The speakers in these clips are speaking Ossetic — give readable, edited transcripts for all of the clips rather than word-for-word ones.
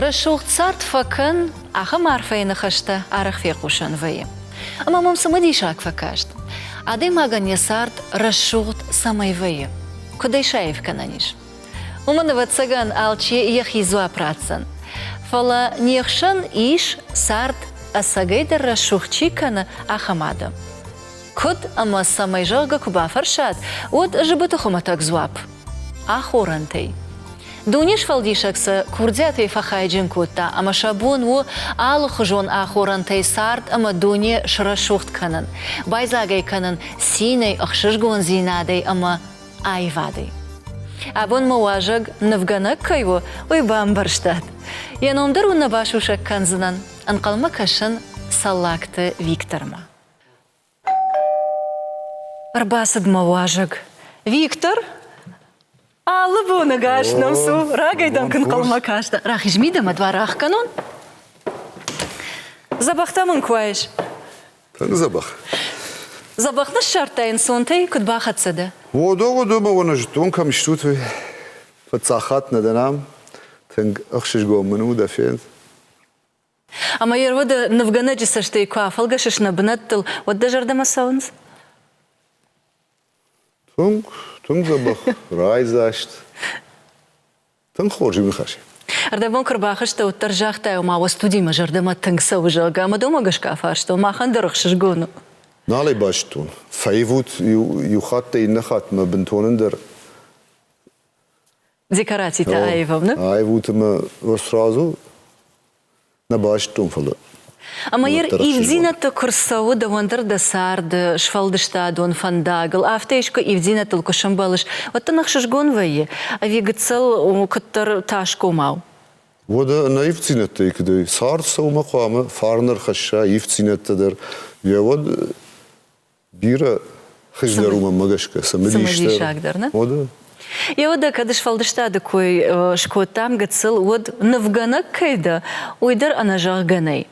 Рӕсугъд цард фӕкӕн, ахӕм арфӕйы ныхӕстӕ арӕх фехъусӕн вӕййы. Ӕмӕ мӕм цымыдисаг фӕкаст, адӕймагӕн йӕ цард рӕсугъд цӕмӕй вӕййы, куыд ӕй саив кӕнӕн ис? Уымӕн, ӕвӕццӕгӕн, алчи йӕхи дзуапп ратдзӕн. Фӕлӕ не хсӕн ис, цард ӕцӕгӕйдӕр рӕсугъд чи кӕны, ахӕм адӕм. Куыд ӕмӕ цӕмӕй, зӕгъгӕ, куы бафӕрсат, уӕд зыбыты хуымӕтӕг дзуапп ахорӕнтӕй. Дунесфӕлдисӕг сӕ курдиатӕй фӕхайджын кодта ӕмӕ сӕ бон у алыхуызон ахорӕнтӕй цард ӕмӕ дуне срӕсугъд кӕнын, байдзаг ӕй кӕнын цинӕй, ӕхсызгондзинадӕй ӕмӕ аивадӕй. Абон мӕ уазӕг нывгӕнӕг кӕй у, уый бамбӕрстат. Йӕ ном дӕр уын нӕ басусӕг кӕндзынӕн. Ӕнхъӕлмӕ кӕсын Цӕллагты Виктормӕ. Ӕрбацыд мӕ уазӕг. Виктор, алы бон ӕгас нӕм цу. Рагӕй дӕм куы нхъӕлмӕ кастӕн. Рахиз мидӕмӕ дуар ӕхгӕнон. Дзӕбӕхтӕ мын куы уаис. Тынг дзӕбӕх. Дзӕбӕх нӕ ссардтай ӕнцонтӕй, куыд бахӕццӕ дӕ? Уодо, уодо, мӕ уӕ нӕ зыдтон, кӕм стут, уый. Фыццаг хатт нӕ дӕн ам. Тынг ӕхсызгон мын у дӕ фенд. Ӕмӕ йе рвады нывгӕнӕджы цӕстӕй куы афӕлгӕсыс нӕ бынӕттыл, уӕд дӕ зӕрдӕмӕ цӕуынц? Тынг, тынг дзӕбӕх, райдзаст. Тынг хорз иу ныхас. Ӕрдӕбон куы рбахызтӕ, уӕддӕр загътай, ома уӕ студимӕ зӕрдӕмӕ тынг цӕуы, зӕгъгӕ, ӕмӕ дӕумӕ гӕсгӕ афарстон, махӕн дӕр ӕхсызгон у. Нал ӕй базыдтон. Фӕивут иу хаттӕй иннӕ хаттмӕ бынтон ӕндӕр Декорацитӕ аивӕм, нӕ? Аивут ӕмӕ сразу нӕ базыдтон, фӕлӕ Ӕмӕ йӕ ивддзинӕдтӕ куы рцӕуы дӕуӕн дӕр дӕ царды сфӕлдыстадон фӕндагыл, афтӕ искуы ивддзинӕдтыл куы сӕмбӕлыс, уӕд дын ӕхсызгон вӕййы? Ӕви гыццыл куыддӕр тасгомау? Уӕдӕ ӕнӕ ивддзинӕдтӕй куыдӕй? Цард цӕуылмӕ хъуамӕ фарн ӕрхӕсса ивддзинӕдтӕ дӕр. Йӕ уӕд бирӕ хуыздӕр у мӕнмӕ гӕсгӕ, цымыдисагдӕр. Нӕ? Еуӕдӕ кӕд сфӕлдыстады кой скодтам гыццыл, уӕд нывгӕнӕг кӕй дӕ, уый дӕр ӕнӕзӕгъгӕ нӕй.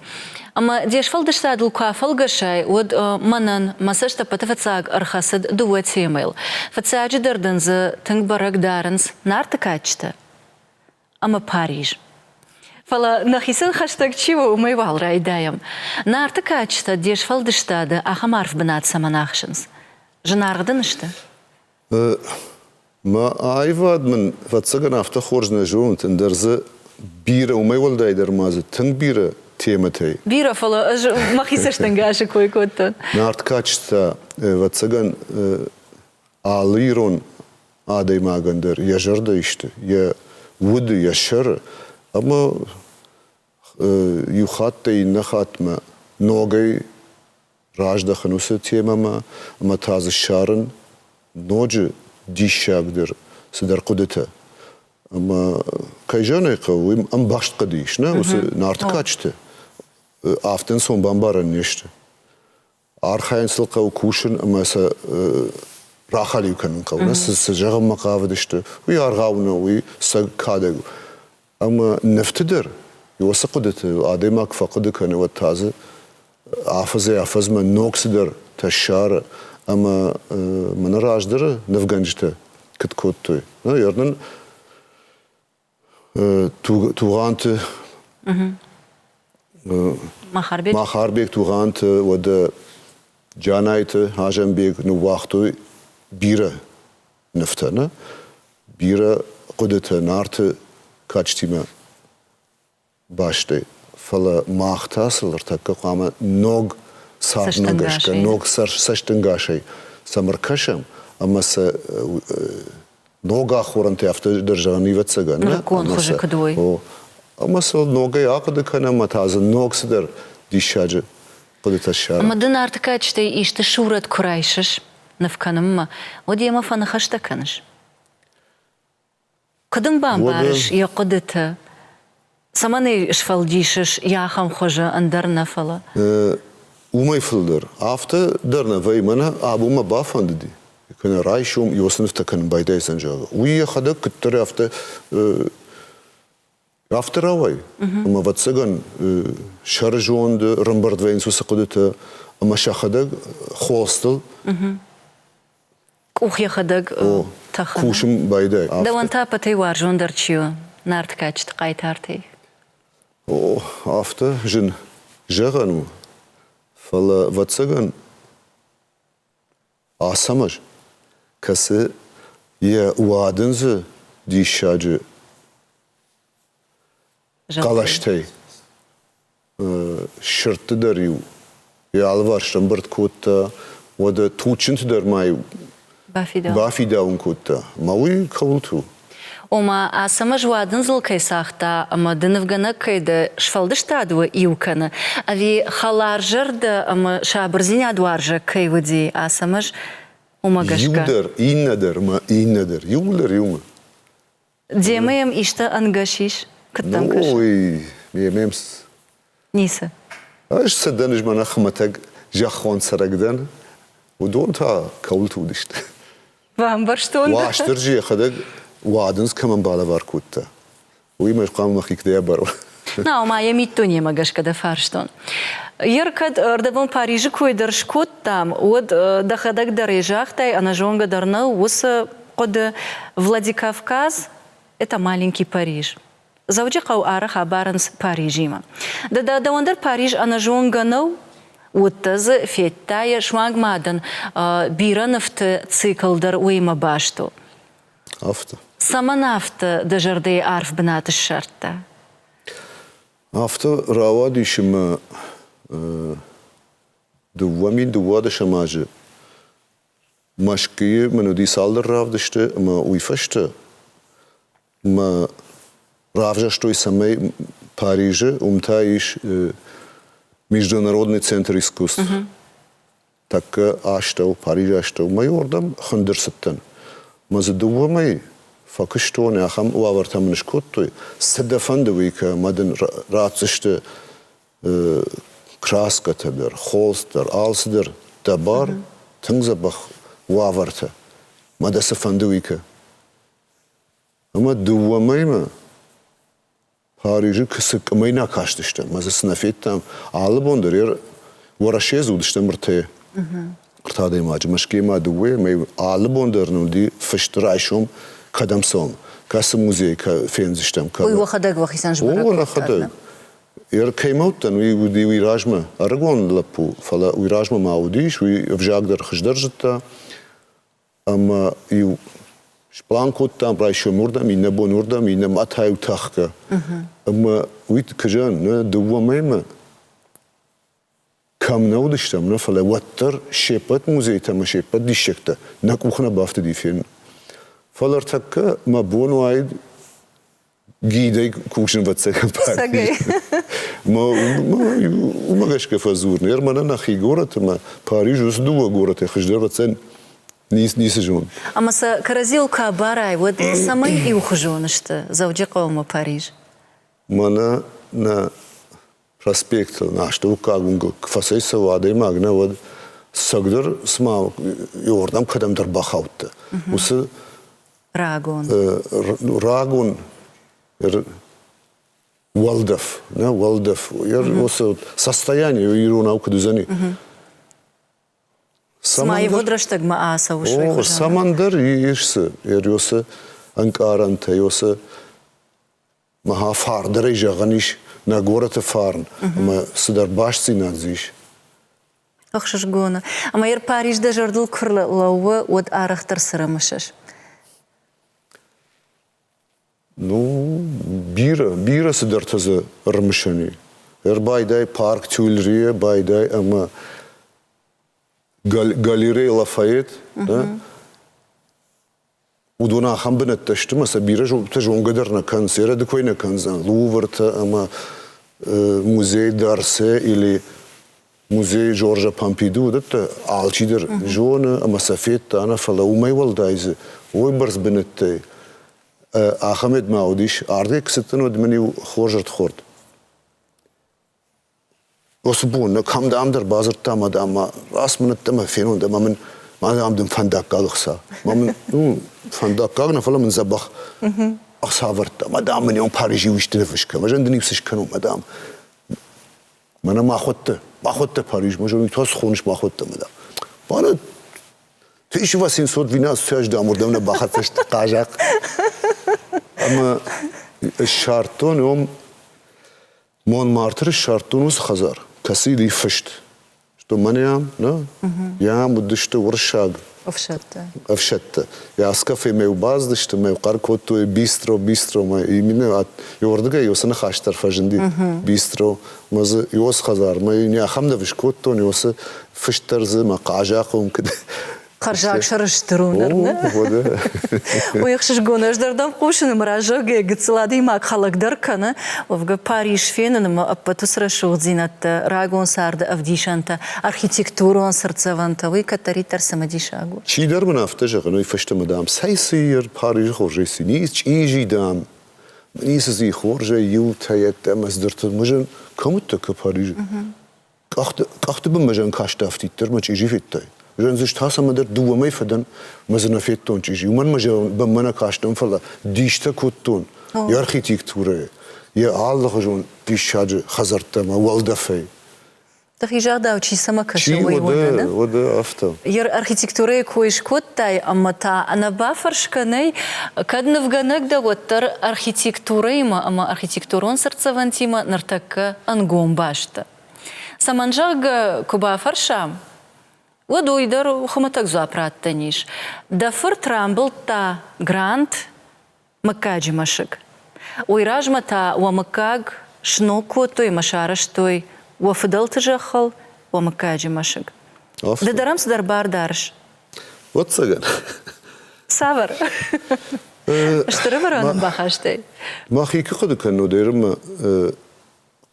Ӕмӕ де сфӕлдыстадыл куы афӕлгӕсай, уӕд мӕнӕн мӕ цӕст ӕппӕты фыццаг ӕрхӕцыд дыууӕ темӕйыл. Фыццаджыдӕр дын дзы тынг бӕрӕг дарынц Нарты кадджытӕ ӕмӕ Париж. Фӕлӕ нӕхицӕн хӕстӕг чи у, уымӕй уал райдайӕм. Нарты кадджытӕ де сфӕлдыстады ахӕм арф бынат цӕмӕн ахсынц? Зынаргъ дын сты? Мӕ аивад мын, ӕвӕццӕгӕн, афтӕ хорз нӕ зонут, ӕндӕр дзы бирӕ, уымӕй уӕлдайдӕр ма дзы тынг бирӕ темӕтӕй. Бирӕ, фӕлӕ ӕз мӕхи цӕстӕнгасы кой кодтон. Нарт кадджытӕ, ӕвӕццӕгӕн, алы ирон адӕймагӕн дӕр йӕ зӕрдӕ исты, йӕ уды, йӕ сӕры ӕмӕ иу хаттӕй иннӕ хаттмӕ ногӕй раздӕхын уыцы темӕмӕ ӕмӕ та дзы ссарын ноджы диссагдӕр цыдӕр хъуыдытӕ. Ӕмӕ кӕй зӕгъын ӕй хъӕуы, уый ӕмбӕхст хъуыды ис, нӕ, уыцы Нарты кадджыты афтӕ ӕнцон бамбарӕн не сты. Архайын сыл хъӕуы кусын ӕмӕ сӕ рахӕлиу кӕнын хъӕуы. Нӕ цы, цы зӕгъынмӕ хъавыдысты, уый аргъау нӕу, уый сӕ кадӕг у. Ӕмӕ нывты дӕр уыцы хъуыдыты адӕймаг фӕхъуыды кӕны, уӕд та дзы афӕдзӕй-афӕдзмӕ ног цыдӕртӕ ссары. Ӕмӕ мӕнӕ раздӕры нывгӕнджытӕ куыд кодтой. Ну, нын Тугъанты Махарбег Махарбег Тугъанты, уӕдӕ Джанайты Азӕмбег ныууагътой бирӕ нывтӕ, нӕ? Бирӕ хъуыдытӕ Нарты кадджытимӕ бастӕй. Фӕлӕ мах та сыл ӕртӕккӕ хъуамӕ ног цардмӕ гӕсгӕ, ног цӕстӕнгасӕй сӕм ӕркӕсӕм ӕмӕ сӕ ног ахорӕнтӕ афтӕ дӕр зӕгъӕн ӕвӕццӕгӕн. Нырыккон хуызы куыд уой. Ӕмӕ сыл ногӕй ахъуыды кӕнӕм ӕмӕ та дзы ног цыдӕр диссаджы хъуыдытӕ ссарӕм. Ӕмӕ ды Нарты кадджытӕй исты сурӕт куы райсыс ныв кӕнынмӕ, уӕд йемӕ фӕныхӕстӕ кӕныс? Куыд ын бамбарыс йӕ хъуыдытӕ? Цӕмӕн ӕй сфӕлдисыс йӕ ахӕм хуызы, ӕндӕр нӕ фӕлӕ? Уымӕй фылдӕр. Афтӕ дӕр нӕ вӕййы. Мӕнӕ абон мӕ бафӕндыди, кӕнӕ райсом иосы нывтӕ кӕнын байдайдзӕн, зӕгъгӕ. Уый йӕхӕдӕг куыддӕр афтӕ афтӕ рауайы. Ӕмӕ, ӕвӕццӕгӕн, сӕрызонды рӕмбырд вӕййынц уыцы хъуыдытӕ ӕмӕ сӕхӕдӕг холстыл Къух йӕхӕдӕг тӕхы. Кусын байдайы. Дӕуӕн та ӕппӕтӕй уарзондӕр чи у Нарты кадджыты хъайтартӕй? О, афтӕ зын зӕгъӕн у, фӕлӕ, ӕвӕццӕгӕн, Ацӕмӕз, кӕцы йӕ уадындзы диссаджы хъӕлӕстӕй сырдты дӕр-иу йӕ алыварс ӕмбырд кодта, уӕдӕ туджджынты дӕр ма-иу бафидауын кодта. Ӕмӕ уый кӕуылты у? Ома, Ацӕмӕз уадындзыл кӕй цагъта ӕмӕ ды нывгӕнӕг кӕй дӕ, сфӕлдыстад уӕ иу кӕны, ӕви хӕларзӕрдӕ ӕмӕ сабырдзинад уарзӕг кӕй уыди Ацӕмӕз, уымӕ гӕсгӕ? Иу дӕр, иннӕ дӕр ӕмӕ иннӕ дӕр, иууылдӕр иумӕ. Демӕ йӕм исты ӕнгӕс ис? Куыд дӕм кӕсы? Ой, мемӕ Ницы. Ӕз цы дӕн, ӕз мӕнӕ хуымӕтӕг зӕххон цӕрӕг дӕн. Уыдон та кӕуылты уыдысты. Бамбӕрстон. Уастырджи йӕхӕдӕг уадындз кӕмӕн балӕвар кодта, уый мӕ хъуамӕ мӕхи куыд ӕбарон. Нау ма йӕ миддунемӕ гӕсгӕ дӕ фарстон. Ер кӕд ӕрдӕбон Парижы кой дӕр скодтам, уӕд дӕхӕдӕг дӕр ӕй загътай, ӕнӕзонгӕ дӕр нӕу уыцы хъуыды. Владикавказ – это маленький Париж. Дзӕуджыхъӕу арӕх абарынц Парижимӕ. Ды дӕуӕн дӕр Париж ӕнӕзонгӕ нӕу? Уыдтӕ дзы, федтай йӕ, суанг ма дын бирӕ нывты цикл дӕр уыимӕ баст у. Афтӕ. Цӕмӕн афтӕ дӕ зӕрдӕйы арф бынат ссардта? Афтӕ рауадис ӕмӕ 2012 азы Мӕскуыйы мын уыди цалдӕр равдысты ӕмӕ уый фӕстӕ мӕ равзӕрстой, цӕмӕй Парижы, уым та ис Международный центр искусств. Тӕккӕ астӕу, Парижы астӕу. Мӕ уырдӕм хуынд ӕрцыдтӕн. Мӕ дзы дыууӕ мӕй фӕкуыстон, ахӕм уавӕртӕ мын скодтой. Цы дӕ фӕнды, уый кӕ, мӕ дын ратдзысты краскӕтӕ дӕр, холст дӕр, алцыдӕр дӕ бар, тынг дзӕбӕх уавӕртӕ. Мӕ дӕ цы фӕнды, уый кӕ. Ӕмӕ дыууӕ мӕймӕ Парижы цы къуымӕй нӕ кастыстӕм, ӕмӕ дзы цы нӕ федтам, алы бон дӕр Уӕрӕсейы дзы уыдыстӕм ӕртӕ ӕртӕ адӕймаджы, Мӕскуыйы дыууӕ, ӕмӕ алы бон дӕр нын уыди фыст райсом кӕдӕм цӕуӕм, кӕцы музей фендзыстӕм. Уый уӕхӕдӕг уӕхицӕн сбӕрӕг О, нӕхӕдӕг. Кӕимӕ уыдтӕн, уый уыди уый размӕ ӕрыгон лӕппу, фӕлӕ уый размӕ ма уыдис, уый ӕвзаг дӕр хуыздӕр зыдта. Ӕмӕ-иу сплан кодтам райсом уырдӕм, иннӕ бон уырдӕм, иннӕ ма та-иу тӕхгӕ. Ӕмӕ уый кызӕн нӕ дыууӕ мӕймӕ кӕм нӕ уыдыстӕм, нӕ, фӕлӕ уӕддӕр се ппӕт музейтӕ ӕмӕ се ппӕт диссӕгтӕ нӕ къухы нӕ бафтыди фенын. Фӕлӕ ӕртӕккӕ мӕ бон уаид гидӕй кусын ӕвӕццӕгӕн Цӕгӕй. Уымӕ гӕсгӕ фӕдзурын. Ӕр мӕнӕ нӕхи горӕт ӕмӕ Париж уыцы дыууӕ горӕтӕй хуыздӕр ӕвӕццӕгӕн ницы зон. Ӕмӕ сӕ кӕрӕдзийыл куы абарай, уӕд цӕмӕй иухуызон сты Дзӕуджыхъӕу ӕмӕ Париж? Мӕнӕ нӕ проспектыл, нӕ астӕуккаг уынгыл куы фӕцӕйцӕуы адӕймаг, нӕ уӕд цӕгдӕр цыма иуырдӕм кӕдӕмдӕр бахаудта. Уыцы Рагон. Рагон уӕлдӕф, нӕ уӕлдӕф, уыцы состояние иронау куыд уыдзӕни. Цыма ивгъуыд рӕстӕгмӕ ацӕуыс уый хуызӕн. Цӕмӕндӕр ис цы, ӕриосы ӕнкъарӕнтӕ, уыцы мӕ фардӕрӕй зӕгъӕн ис нӕ горӕты фарн ӕмӕ цыдӕр бастдзинад дзы ис. Ӕхсызгон. Ӕмӕ йӕ Париж дӕ зӕрдыл куы рлӕууы, уӕд арӕхдӕр цы рымысыс? Ну, бирӕ, бирӕ цыдӕртӕ дзы ӕрымысӕн и. Ӕрбайдай парк Тюильрийӕ, байдай ӕмӕ галерей Лафайет, да? Уыдон ахӕм бынӕттӕ сты, ӕмӕ сӕ бирӕ зонгӕ дӕр нӕ кӕнынц, ӕрӕды кой нӕ кӕндзӕн Лувртӕ ӕмӕ музей Дарсе или музей Жоржа Помпиду, уыдӕттӕ алчидӕр зоны ӕмӕ сӕ федта, нӕ фӕлӕ уымӕй уӕлдай дзы уыйбӕрц бынӕттӕй ахӕм ма уыдис. Ардӕг цыдтӕн, уӕд мын-иу хорз ӕрдхорд. Уыцы бон нӕ кӕмдӕмдӕр бадзырдта ӕмӕ дам ма раст мын ӕддӕмӕ фенон ӕмӕ мын ма дам дын фӕндаггаг ӕхца. Ма мын ну фӕндаггаг нӕ, фӕлӕ мын дзӕбӕх ӕхца ӕвӕрдта. Ма дам мын ион Парижы исты ныффыс кӕн, ӕз ын иу цы скӕнон, ма дам. Мӕнӕ махуӕттӕ, махуӕттӕ Парижмӕ, зон, то цы хоныс махуӕттӕ, ма дам. Мӕнӕ 1812 ӕз дам уырдӕм нӕ бахӕццӕ сты хъазахъ. Ӕмӕ ссардтон уым. Монмартры ссардтон уыцы хӕдзар, кӕцыйыл и фыст, что мӕнӕ ам, нӕ, йӕ ам уыдысты уырыссаг ӕфсӕдтӕ. Ӕфсӕдтӕ. Йӕ кафемӕ бацыдысты, мӕ хъӕр кодтой бистро, бистро, мӕ именно уырдыгӕй уыцы ныхас дӕр фӕзынди бистро. Мӕ дзы иос хӕдзар, мӕ йын ахӕм ныв скодтон, иосы фыст дӕр дзы, мӕ хъазахъы уым куыд Хӕрзаг сӕрыстыр у ныр, нӕ? Уый ӕхсызгон ӕз дӕр дӕм хъусын ӕмӕ раззагӕй гыццыл адӕймаг хӕлӕг дӕр кӕны. Уӕвгӕ Париж фенын ӕмӕ ӕппӕт уыцы рӕсугъддзинӕдтӕ, рагон царды ӕвдисӕнтӕ, архитектурон цыртдзӕвӕнтӕ, уый кӕддӕриддӕр цымыдисаг у. Чидӕр мын афтӕ зӕгъы, уый фӕстӕмӕ, дам, цӕй цы Парижы хорзӕй цы низ, чъизи, дам, ницы дзы хорзӕй иутӕ йеддӕмӕ цыдӕртӕ. Мызын кӕм уыдтӕ Парижы? Къӕхты бынмӕ зӕн касты афтиддӕр мӕ чъизи федтай. Зӕн дзы та цӕмӕдӕр дыууӕ мӕй фӕдӕн, мӕ дзы нӕ федтон чъизи. Уымӕн мӕ бынмӕ нӕ кастӕн, фӕлӕ дистӕ кодтон йӕ архитектурӕйы, йӕ алыхуызон диссаджы хӕдзӕрттӕ ӕмӕ уӕлдӕфӕй. Дӕхи загъдау, чи цӕмӕ кӕсы, уый уыны, нӕ? Уӕдӕ афтӕ. Йӕ архитектурӕйы кой скодтай ӕмӕ та ӕнӕбафӕрсгӕ нӕй, кӕд нывгӕнӕг дӕ, уӕддӕр архитектурӕимӕ ӕмӕ архитектурон цыртдзӕвӕнтимӕ ныртӕккӕ ӕнгом баст дӕ. Цӕмӕн, зӕгъгӕ, куы бафӕрсӕм, уӕд уый дӕр хуымӕтӕг дзуапп раттӕн ис. Дӕ фырт рамбылдта грант мыггаджы мӕсыг. Уый размӕ та уӕ мыггаг сног кодтой ӕмӕ сарӕзтой уӕ фыдӕлты зӕххыл уӕ мыггаджы мӕсыг. Ды дӕр ӕм цыдӕр бар дарыс? Ӕвӕццӕгӕн. Цавӕр? Стыр ӕвӕрӕн бахастай? Мӕхи куы хъуыды кӕнын, уӕд ӕрмӕ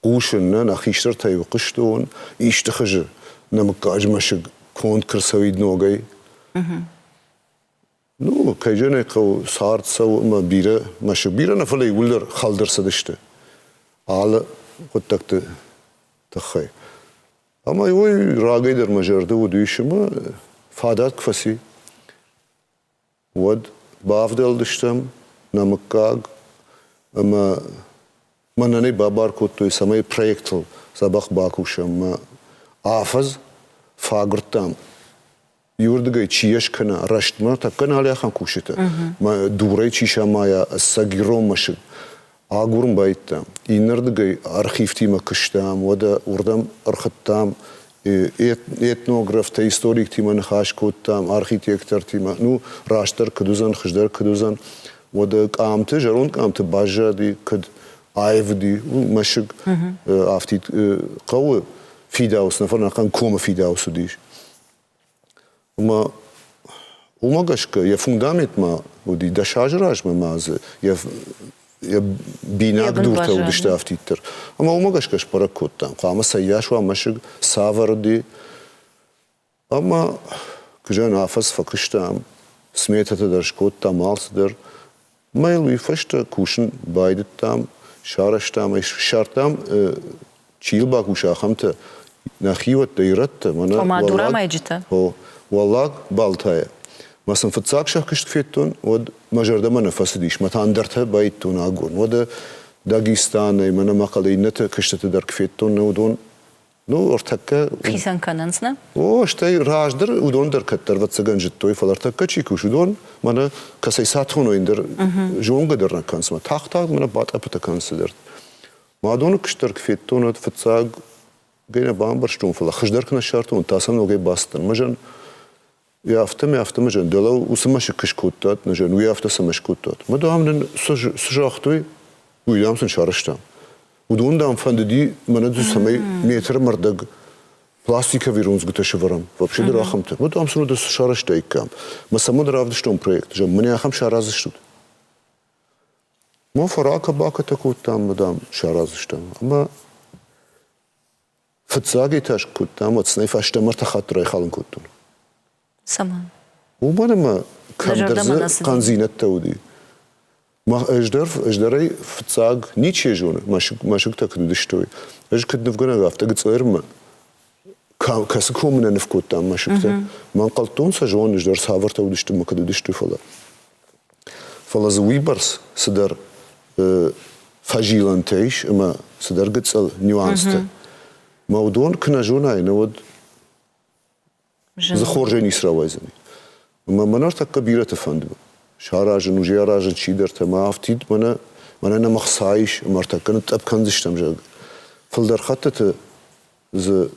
хъусын, нӕ нӕ хистӕртӕ-иу хъуыстон, исты хуызы нӕ мыггаджы мӕсыг конд куы рцӕуид ногӕй. Ну, кӕй зӕгъын ӕй хъӕуы, цард цӕуы ӕмӕ бирӕ мӕсыг, бирӕ нӕ, фӕлӕ иууылдӕр хӕлд ӕрцыдысты алы хъуыддӕгты тыххӕй. Ӕмӕ уый рагӕй дӕр мӕ зӕрды уыдис ӕмӕ фадат куы фӕци, Уӕд бавдӕлдыстӕм нӕ мыггаг ӕмӕ мӕнӕн ӕй бабар кодтой, цӕмӕй проектыл дзӕбӕх бакусӕм. Мӕ афӕдз фӕагуырдтам, иуырдыгӕй чи йӕ скӕна, рӕстмӕ тӕккӕ нал ахӕм кусджытӕ, мӕ дурӕй чи самайа ӕцӕг ирон мӕсыг, агурын байдыдтам. Иннӕрдыгӕй архивтимӕ куыстам, уӕдӕ уырдӕм ӕрхуыдтам этнографтӕ, историктимӕ ныхас кодтам, архитектортимӕ. Ну, растдӕр куыд уыдзӕн, хуыздӕр куыд уыдзӕн. Уӕдӕ къамты, зӕронд къамты баззади, куыд аив уыди мӕсыг, афтид хъӕуы фидауц, нӕ фӕлӕ ӕнӕхъӕн комы фидауц уыдис. Ӕмӕ уымӕ гӕсгӕ йӕ фундамент ма уыди 10 азы размӕ ма дзы йӕ йӕ бинаг дуртӕ уыдысты афтиддӕр. Ӕмӕ уымӕ гӕсгӕ сбӕрӕг кодтам, хъуамӕ цӕййас уа мӕсыг, цавӕр уыди. Ӕмӕ куы афӕдз фӕкуыстам, сметӕтӕ дӕр скодтам, алцыдӕр. Мӕ йыл уый фӕстӕ кусын байдыдтам, сарӕзтам ӕй, ссардтам, чи йыл бакуса, ахӕмтӕ, нӕхиуӕттӕ, ирӕттӕ, мӕнӕ Ома дурамайджытӕ? О, Уӕллаг Балтайӕ. Мӕ сын фыццаг сӕ куыст федтон, уӕд мӕ зӕрдӕмӕ нӕ фӕцыдис, мӕ та ӕндӕртӕ байдтон агурын. Уӕдӕ Дагестанӕй, мӕнӕ мӕхъӕлы иннӕты куыстыты дӕр куы федтон, нӕ уыдон ну, ӕртӕккӕ... Хицӕн кӕнынц, нӕ? О, стӕй раздӕр уыдон дӕр кӕддӕр ӕвӕццӕгӕн зыдтой, фӕлӕ ӕртӕккӕ чи кусы, уыдон мӕнӕ кӕцӕй сатоной дӕр зонгӕ дӕр нӕ кӕнынц. Мӕ тагъд-тагъд мӕнӕ батъӕппытӕ кӕнынц цыдӕр. Мадоны куыст дӕр куы федтон, уӕд фыццаг гӕй нӕ бамбӕрстон, фӕлӕ хуыздӕр куы нӕ ссардтон, та сӕм ногӕй бацыдтӕн. Мӕ зӕн, йӕ афтӕмӕй, афтӕмӕ зӕн, дӕлӕ уыцы мӕсыг куы скодтат, нӕ зӕн, уый афтӕ цӕмӕ скодтат. Мӕ дам нын цы загътой, уый дам сын сарӕзтам. Уыдон, дам, фӕндыди мӕнӕ дзы цӕмӕй метры мӕрдӕг пластиковый рудзгуытӕ сӕвӕрӕм, вообще дӕр ахӕмтӕ. Вот ам сын уыд цы сарӕзтаиккам. Мӕ цӕмӕн равдыстон проект, зӕгъ, мӕнӕ ахӕм сараздзыстут. Ма фӕракӕ-бакӕтӕ кодтам, дам, сараздзыстӕм. Ӕмӕ фыццаг этаж кодтам, уӕд сын ӕй фӕстӕмӕ ӕртӕ хатты райхалын кодтон. Цӕмӕн? Уымӕн ӕмӕ кӕмдӕр дзы хъӕндзинӕдтӕ уыди. Ӕз дӕр, ӕз дӕр ӕй фыццаг ничи зоны, мӕсыгтӕ куыд уыдысты, уый. Ӕз куыд нывгӕнӕг, афтӕ гыцъырмӕ кӕцы комы нӕ ныв кодтам мӕсыгтӕ. Мӕ ӕнхъӕлдтон сӕ зонын, ӕз дӕр цавӕртӕ уыдысты ӕмӕ куыд уыдысты, фӕлӕ. Фӕлӕ дзы уыйбӕрц цыдӕр фӕзилӕнтӕ ис ӕмӕ цыдӕр гыццыл нюанстӕ. Мӕ уыдон куы нӕ зонай, нӕ уӕд дзы хорзӕй ницы рауайдзӕни. Ӕмӕ мӕн ӕртӕккӕ бирӕты фӕнды саразын, уже аразын чидӕртӕ, мӕ афтид мӕнӕ, мӕнӕ нӕм ӕхца ис, ӕмӕ ӕртӕккӕ нытътъӕпп кӕндзыстӕм, зӕгъгӕ. Фылдӕр хӕттыты дзы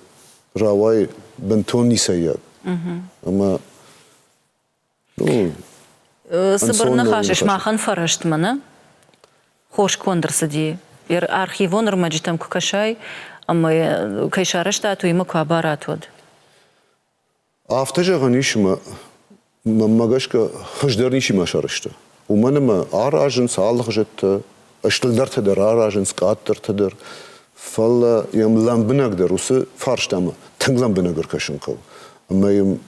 рауайы бынтон ницӕййаг. Ӕмӕ Цыбыр ныхас махӕн фӕрӕстмӕ, нӕ? Хорз конд ӕрцыди. Архивон ӕрмӕджытӕм куы кӕсай ӕмӕ кӕй сарӕзтат, уыимӕ куы абарат, уӕд. Афтӕ зӕгъӕн ис, ӕмӕ мӕнмӕ гӕсгӕ хуыздӕр ничима сарӕзта. Уымӕн ӕмӕ аразынц алыхуызӕттӕ, стылдӕртӕ дӕр аразынц, къаддӕртӕ дӕр. Фӕлӕ йӕм лӕмбынӕгдӕр уыцы фарстамӕ тынг лӕмбынӕг ӕркӕсын хъӕуы. Ӕмӕ йӕм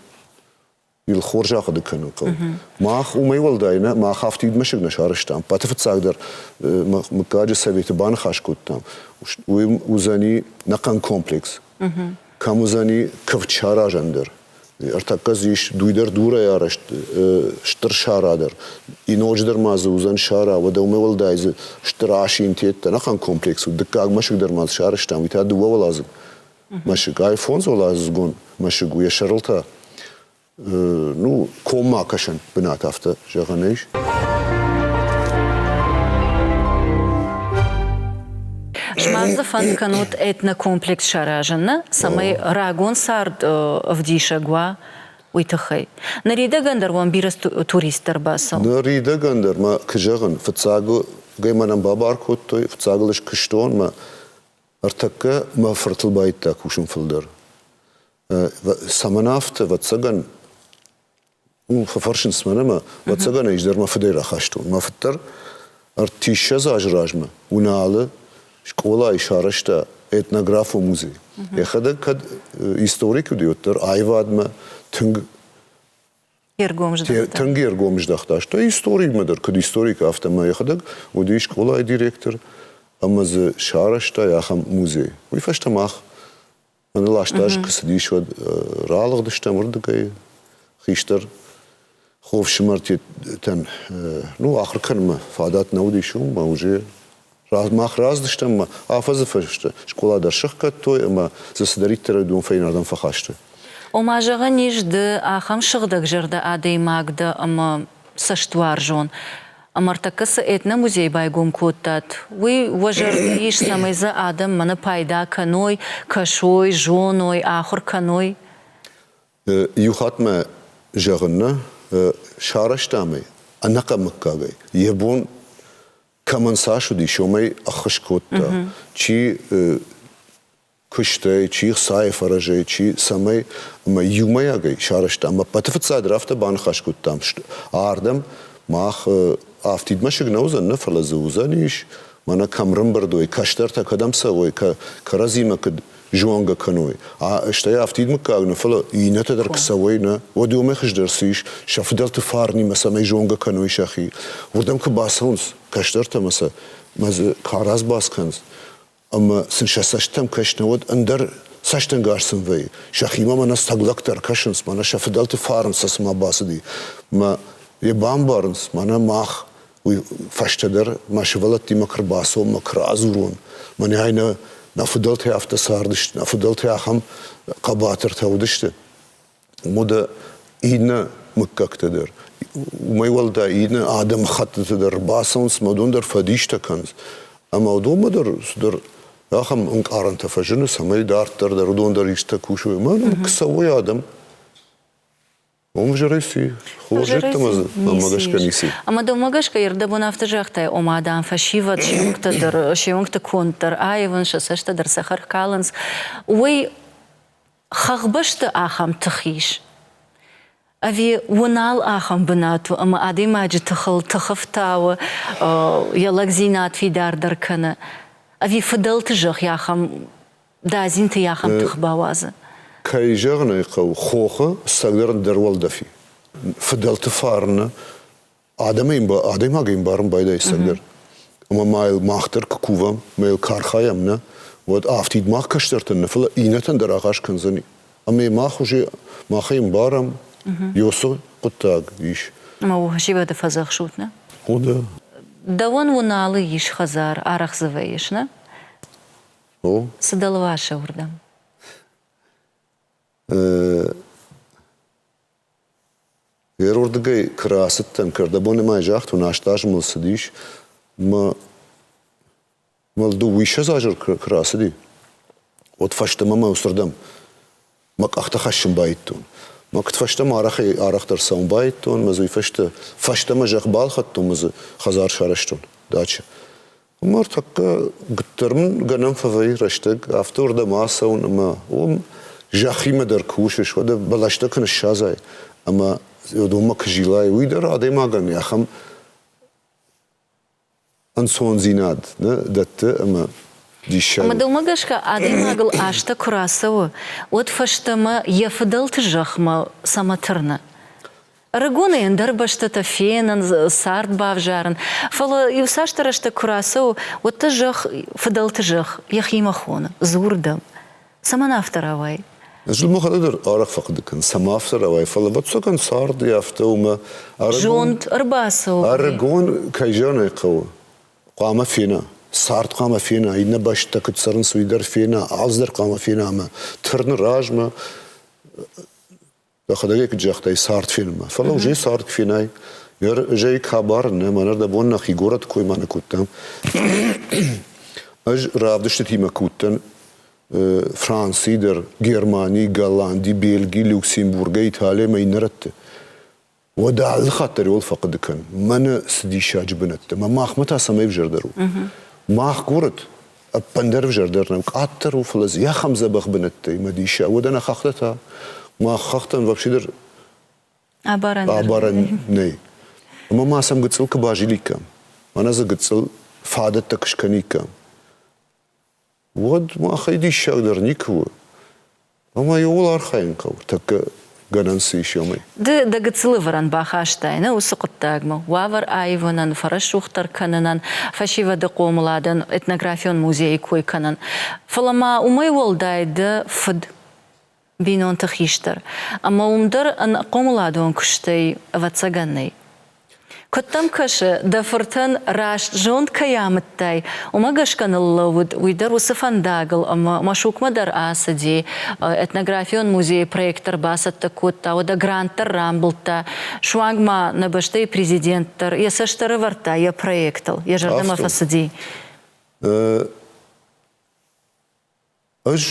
йыл хорз ахъуыды кӕнын хъӕуы. Мах уымӕй уӕлдай нӕ, мах афтид мӕсыг нӕ сарӕзтам. Пӕты фыццагдӕр мыггаджы советы баныхас кодтам. Уый уыдзӕни нӕхъӕн комплекс. Кӕм уыдзӕни куывд саразӕн дӕр. Ӕртӕккӕ дзы ис дуй дӕр дурӕй арӕзт стыр сара дӕр. И ноджыдӕр ма дзы уыдзӕн сара, уӕдӕ уымӕй уӕлдай дзы стыр асинтеттӕ, ӕнӕхъӕн комплекс у. Дыккаг мӕсыг дӕр ма дзы сарӕзтам, уый та дыууӕуӕладзыг мӕсыг. Ай фондзуӕладзыгон мӕсыг у, йӕ сӕрыл та ну, коммӕ кӕсӕн бынат афтӕ зӕгъӕн ис. Сымах дзы фӕнд кӕнут этнокомплекс саразын, нӕ? Цӕмӕй рагон цард ӕвдисӕг уа, уый тыххӕй. Ныридӕгӕн дӕр уӕм бирӕ туристтӕ ӕрбацӕуы. Ныридӕгӕн дӕр ма, куы зӕгъын, фыццагӕй мӕнӕн бабар кодтой, фыццагыл ӕз куыстон, мӕ Ӕртӕккӕ мӕ фыртыл байдыдта кусын фылдӕр. Цӕмӕн афтӕ, ӕвӕццӕгӕн, фӕфӕрсынц мӕн ӕмӕ, ӕвӕццӕгӕн ӕз дӕр мӕ фыдӕй рахастон. Мӕ фыд дӕр ӕртиссӕдз азы размӕ Уыналы скъолайы сарӕзта этнографон музей. Йӕхӕдӕг кӕд историк уыди, уӕддӕр аивадмӕ тынг Тынг ӕргом здӕхта. Стӕй историмӕ дӕр, куыд историк, афтӕ мӕ йӕхӕдӕг уыди скъолайы директор ӕмӕ дзы сарӕзта ахӕм музей. Уый фӕстӕ мах мӕныл аст азы куы цыдис, уӕд ралыгъдыстӕм уырдыгӕй. Хистӕр хо фсымӕртӕн ну, ахуыр кӕнынмӕ фадат нӕ уыдис, уым ӕмӕ уже Мах раздыстӕм ӕмӕ афӕдзы фӕстӕ скъола дӕр сӕхгӕдтой ӕмӕ дзы цыдӕриддӕр уыдон фӕйнӕрдӕм фӕхастой. Ома, зӕгъӕн ис, ды ахӕм сыгъдӕгзӕрдӕ адӕймаг дӕ ӕмӕ цӕстуарзон. Ӕмӕ ӕртӕккӕ цы этномузей байгом кодтат, уый уӕ зӕрды ис, цӕмӕй дзы адӕм мӕнӕ пайда кӕной, кӕсой, зоной, ахуыр кӕной? Иу хатт мӕ зӕгъын нӕ сарӕзтам ӕй ӕнӕхъӕн мыггагӕй. Йӕ бон кӕмӕн цас уыдис, уымӕй ӕххуыс кодта. Чи куыстӕй, чи хцайы фӕрӕзӕй, чи цӕмӕй, ӕмӕ иумӕйагӕй сарӕзтам. Ӕппӕты фыццагдӕр афтӕ баныхас кодтам, ардӕм мах афтид мӕсыг нӕ уыдзӕн, нӕ, фӕлӕ дзы уыдзӕнис, мӕнӕ кӕм рымбырд уой, кӕстӕртӕ кӕдӕм цӕуой, кӕрӕдзимӕ куыд зонгӕ кӕной. Стӕй афтид мыггаг нӕ, фӕлӕ иннӕтӕ дӕр куы цӕуой, нӕ, уӕд уымӕй хуыздӕр цы ис, сӕ фыдӕлты фарнимӕ цӕмӕй зонгӕ кӕной сӕхи. Уырдӕм куы бацӕуынц кӕстӕртӕ ӕмӕ сӕ мӕ дзы караз-баз кӕнынц, ӕмӕ сын сӕ цӕсттӕм кӕс нӕ, уӕд ӕндӕр цӕстӕнгас сын вӕййы. Сӕхимӕ мӕнӕ цӕглӕгтӕ ӕркӕсынц, мӕнӕ сӕ фыдӕлты фарн сӕ цыма бацыди. Мӕ йӕ бамбарынц, мӕнӕ мах уый фӕстӕдӕр мӕ сывӕллӕттимӕ куы рбацӕуон, мӕ куы радзурон, мӕнӕ ай нӕ, нӕ фыдӕлтӕ афтӕ цардысты, нӕ фыдӕлтӕ ахӕм хъӕбатыртӕ уыдысты. Уӕдӕ иннӕ мыггӕгтӕ дӕр, уымӕй уӕлдай иннӕ адӕмыхӕттыты дӕр рбацӕуынц, ӕмӕ уыдон дӕр фӕдистӕ кӕнынц. Ӕмӕ уыдонмӕ дӕр цыдӕр ахӕм ӕнкъарӕнтӕ фӕзыны, цӕмӕй дарддӕр дӕр уыдон дӕр исты кусой. Ӕмӕ куы цӕуой адӕм, Ӕвзӕрӕй ци? Хорз ӕмӕ дзы мӕнмӕ гӕсгӕ ницы. Ӕмӕ дӕумӕ гӕсгӕ ӕрдӕбон афтӕ загътай, ома, дам, фӕсивӕд се уӕнгтӕ дӕр, се уӕнгты конд дӕр аивынц, сӕ цӕстӕ дӕр цӕхӕр калынц. Уый хӕхбӕсты ахӕм тых ис? Ӕви уынал ахӕм бынат у, ӕмӕ адӕймаджы тыхыл тых ӕфтауы, йӕ лӕгдзинад фидардӕр кӕны? Ӕви фыдӕлты зӕхх ахӕм дадзинты ахӕм тых бауадзы? Кӕй зӕгъын ӕй хъӕуы, хохы цӕгдӕр ӕндӕр уӕлдӕф и. Фыдӕлты фарны адӕймагӕй ӕмбарын байдайы цӕгдӕр. Ӕмӕ ма йыл мах дӕр куы кувӕм, ӕмӕ йыл куы архайӕм, нӕ, уӕд афтид мах кӕстӕртӕн нӕ, фӕлӕ иннӕтӕн дӕр ахъаз кӕндзӕни. Ӕмӕ мах уже махӕй ӕмбарӕм, ёсы хъуыддаг ис. Ӕмӕ у фӕсивӕды фӕдзӕхсут, нӕ? О, да. Дӕуӕн Уыналы ис хӕдзар, арӕх дзы вӕййыс, нӕ? О. Цы дӕ лвасы уырдӕм? Уырдыгӕй куы рацыдтӕн, кӕрдӕбоны ма загътон, аст азы мыл цыдис, мӕ мыл дыууиссӕдз азы куы рацыди. Уӕд фӕстӕмӕ мӕ уыцырдӕм мӕ къӕхтӕ хӕссын байдыдтон. Мӕ куыд фӕстӕмӕ арӕхӕй арӕхдӕр цӕуын байдыдтон, мӕ дзы уый фӕстӕ фӕстӕмӕ зӕхх балхӕдтон, мӕ дзы хӕдзар сарӕзтон дача. Ӕмӕ ӕртӕккӕ гуыддӕр мын гӕнӕн фӕвӕййы рӕстӕг, афтӕ уырдӕм ацӕуын ӕмӕ уым зӕххимӕ дӕр кусыс, уӕдӕ бӕлӕстӕ куы ныссадзай ӕмӕ уыдонмӕ куы зилай, уый дӕр адӕймагӕн ахӕм ӕнцондзинад нӕ дӕтты ӕмӕ диссаг. Ӕмӕ дӕумӕ гӕсгӕ адӕймагыл азтӕ куы рацӕуы, уӕд фӕстӕмӕ йӕ фыдӕлты зӕхмӕ цӕмӕ тырны? Ӕрыгонӕй ӕндӕр бӕстӕтӕ фенын, цард бавзарын, фӕлӕ иу цасдӕр рӕстӕг куы рацӕуы, уӕд дӕ зӕхх, фыдӕлты зӕхх йӕхимӕ хоны, дзур дӕм. Цӕмӕн афтӕ рауайы? Ӕз мӕхӕдӕг дӕр арӕх фӕхъуыды кӕнын, цӕмӕ афтӕ рауайы, фӕлӕ ӕвӕццӕгӕн цард афтӕ у мӕ Зонд ӕрбацӕуы. Ӕрыгон, кӕй зӕгъын ӕй хъӕуы, хъуамӕ фена, цард хъуамӕ фена, иннӕ бӕстӕ куыд цӕрынц, уый дӕр фена, алцыдӕр хъуамӕ фена ӕмӕ тырны размӕ, Дӕхӕдӕг ӕй куыд загътай, цард фенынмӕ. Фӕлӕ уже цард куы фенай, ӕз ӕй хабар нӕ, мӕнӕ дӕ бон нӕхи горӕты кой ма нӕ кодтам. Ӕз равдыстытимӕ куы уыдтӕн Францийы дӕр, Германи, Голланди, Бельги, Люксембургӕй, Италийӕ ӕмӕ иннӕ рӕтты, уӕд алы хатт дӕр иуыл фӕхъуыды кӕн, мӕнӕ цы диссаджы бынӕттӕ, мӕ махмӕ та цӕмӕй ӕвзӕрдӕр у. Мах горӕт ӕппындӕр ӕвзӕрдӕр нӕу, къаддӕр у, фӕлӕ дзы ахӕм дзӕбӕх бынӕттӕй мӕ диссаг. Уӕдӕ нӕ хӕхтӕ та, мах хӕхтӕн вообще дӕр абарӕн нӕй. Ӕмӕ ма сӕм гыццыл куы базиликкам, мӕнӕ дзы гыццыл фадӕттӕ куы скӕниккам, уӕд махӕй диссагдӕр никуы у. Ӕмӕ иууыл архайын хъӕуы, тӕккӕ гӕнӕн цы ис, уымӕй. Ды дӕ гыццыл ӕвӕрӕн бахастай нӕ уыцы хъуыддагмӕ, уавӕр аивынӕн, фӕрӕсугъддӕр кӕнынӕн, фӕсивӕды хъомыладӕн, этнографион музейы кой кӕнын. Фӕлӕ ма уымӕй уӕлдай дӕ фыд бинонты хистӕр, ӕмӕ уым дӕр ӕнӕхъомыладон куыстӕй ӕвӕццӕгӕн нӕй. Куыд дӕм кӕсы, дӕ фыртӕн раст зонд кӕй амыдтай, уымӕ гӕсгӕ ныллӕууыд уый дӕр уыцы фӕндагыл ӕмӕ Машукмӕ дӕр ацыди, этнографион музейы проект дӕр бацӕттӕ кодта, уӕдӕ грант дӕр рамбылдта, суанг ма нӕ бӕстӕйы президент дӕр йӕ цӕст ӕрӕвӕрдта йӕ проектыл, йӕ зӕрдӕмӕ фӕцыди. Ӕз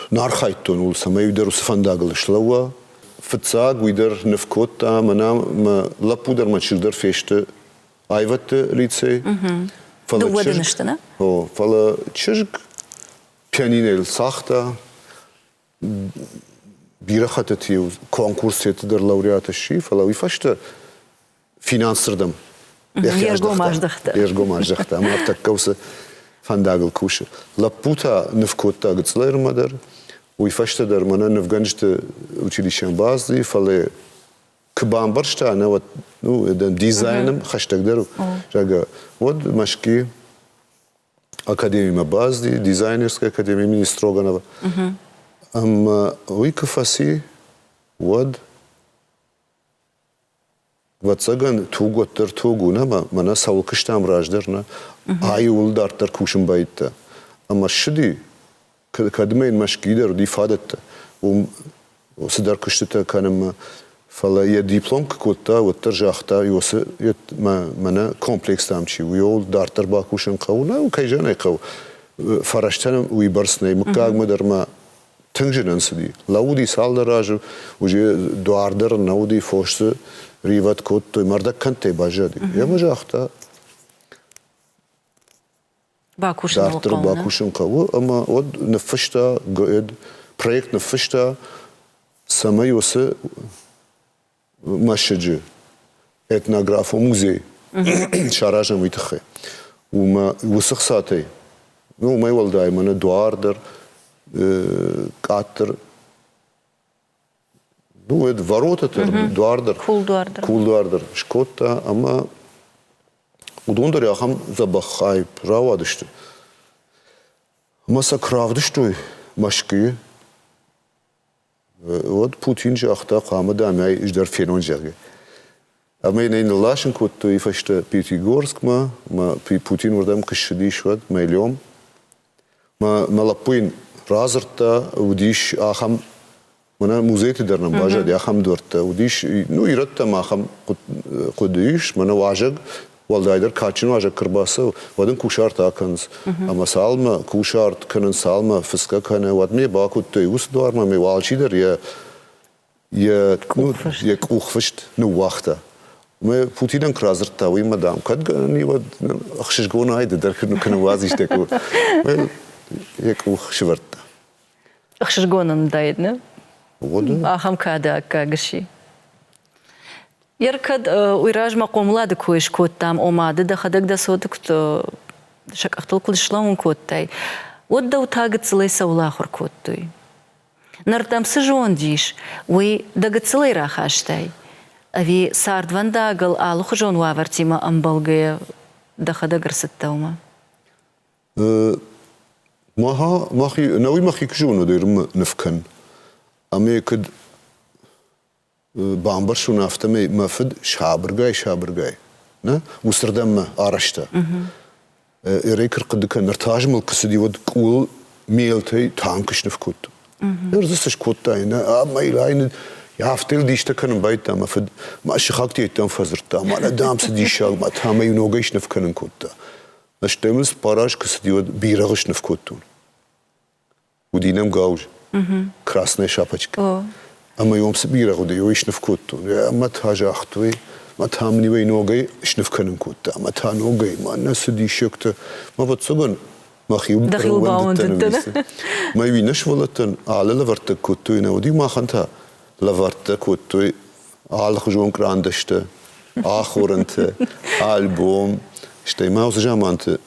нӕ архайдтон ууыл, цӕмӕй уый дӕр уыцы фӕндагыл слӕууа. Фыццаг уый дӕр ныв кодта, мӕнӕ мӕ лӕппу дӕр мӕ чызг дӕр фесты аивӕдты лицей. Фӕлӕ Дыууӕ дын сты, нӕ? О, фӕлӕ чызг пианинойыл цагъта, бирӕ хӕттыты-иу конкурсеты дӕр лауреат сси, фӕлӕ уый фӕстӕ финансырдӕм йӕхи аздӕхта. Йе ргом аздӕхта ӕмӕ ӕртӕккӕ уыцы фӕндагыл кусы. Лӕппу та ныв кодта гыццылӕй дӕр. Уый фӕстӕ дӕр мӕнӕ нывгӕнджыты училищемӕ бацыди, фӕлӕ куы бамбӕрста, нӕ уӕд ну, дизайным хӕстӕгдӕр, зӕгъгӕ, уӕд Мӕскуыйы академимӕ бацыди, дизайнерская академия имени Строганова. Ӕмӕ уый куы фӕци, уӕд Ӕвӕццӕгӕн, туг уӕддӕр туг у, нӕ мӕнӕ цӕуыл куыстам раздӕр, нӕ ай-ууыл дарддӕр кусын байдыдта. Ӕмӕ ссыди, кӕдмӕ йын Мӕскуыйы дӕр уыди фадӕттӕ, уым цыдӕр куыстытӕ кӕнынмӕ. Фӕлӕ йӕ диплом куы кодта, уӕддӕр загъта, уыцы мӕнӕ комплекс дам чи у, уый дарддӕр бакусын хъӕуы, нӕ, кӕй зӕгъын ӕй хъӕуы, фӕрӕзтӕ нӕм уыйбӕрц нӕй, мыггагмӕ дӕр ма тынг зынӕн цыди. Лӕууыди цалдӕр азы, уже дуар дӕр нӕ уыди, фос дзы ривӕд кодтой, мӕрдӕгкӕндтӕй баззади. Ӕмӕ загъта, бакусын дарддӕр бакусын хъӕуы ӕмӕ уӕд ныффыста, проект ныффыста, цӕмӕй уыцы мӕсыджы этнографон музей саразӕм уый тыххӕй. Уымӕ уыцы хцатӕй, ну, уымӕй уӕлдай мӕнӕ дуар дӕр, къаддӕр, ну, уӕд ворота дӕр, дуар дӕр, кулдуар дӕр скодта ӕмӕ уыдон дӕр ахӕм дзӕбӕх хайп рауадысты. Ӕмӕ сӕ куы равдыстой Мӕскуыйы, Уӕд Путин загъта, хъуамӕ дам ӕй ӕз дӕр фенон, зӕгъгӕ. Ӕмӕ йын ӕй нылласын кодтой фӕстӕ Пятигорскмӕ, мӕ Путин уырдӕм куы ссыдис, уӕд Мэлем. Мӕ, мӕ лӕппу йын радзырдта, уыдис ахӕм, мӕнӕ музейты дӕр нӕм баззади ахӕм дуӕрттӕ. Уыдис, ну, ирӕттӕм ахӕм хъуыды ис, мӕнӕ уазӕг. Уӕлдайдӕр кадджын уазӕг куы рбацӕуы, уӕд ын кусарт акӕнынц. Ӕмӕ цалынмӕ кусарт кӕнынц, цалынмӕ фыцгӕ кӕны, уӕдмӕ бакодтой уыцы дуармӕ ӕмӕ алчидӕр йӕ йӕ йӕ къухфыст ныууагъта. Мӕ Путинӕн куы радзырдта, уый мӕ, дам, кӕд гӕнӕн и, уӕд ӕхсызгонӕй ды дӕр куы ныууадзис дӕ къух. Йӕ къух сывӕрдта. Ӕхсызгон ын уыдаид, нӕ? Ахӕм кады аккаг сси. Ер кӕд уый размӕ хъомылады кой скодтам, ома ды дӕхӕдӕг дӕ цоты куыд сӕ къӕхтыл куыд слӕууын кодтай, уӕд дӕу та гыццылӕй цӕуыл ахуыр кодтой? Ныр дӕм цы зонд ис, уый дӕ гыццылӕй рахастай? Ӕви цардвӕндагыл алыхуызон уавӕртимӕ ӕмбӕлгӕйӕ дӕхӕдӕг ӕрцыдтӕ уымӕ? Маха, мӕхи, нӕуый мӕхи куы зонын, уӕд ныв кӕн. Ӕмӕ куыд бамбӕрстон, афтӕмӕй мӕ фыд сабыргай-сабыргай нӕ уыцырдӕм мӕ арӕзта. Эрей куы рхъуыды кӕн, ныр та мыл куы цыди, уӕд къулыл мелтӕй танк сныв кодтон. Ныр дзы цы скодтай, нӕ, ӕмӕ йыл афтӕ йыл дистӕ кӕнын байдыдта мӕ фыд. Мӕ сыхӕгты йеддӕм фӕдзырдта, мӕнӕ дам цы диссаг, мӕ та мӕ иу ногӕй сныв кӕнын кодта. Стӕй мын цыппар аз куы цыди, уӕд бирӕгъы сныв кодтон. Уыди нӕм гауыз, красная шапочка. Ӕмӕ йӕм цы бирӕгъ уыди, уый сныв кодтон. Ӕмӕ та загътой, мӕ та мын иуӕй ногӕй сныв кӕнын кодта, ӕмӕ та ногӕй, мӕнӕ цы диссӕгтӕ. Мӕ ӕвӕццӕгӕн, мӕхи ӕууӕндыдтӕн. Мӕ иу иннӕ сывӕллӕттӕн алы лӕвӕрттӕ кодтой, нӕ уыди махӕн та лӕвӕрттӕ кодтой алыхуызон кърандӕстӕ, ахорӕнтӕ, альбом, стӕй ма уыцы заманты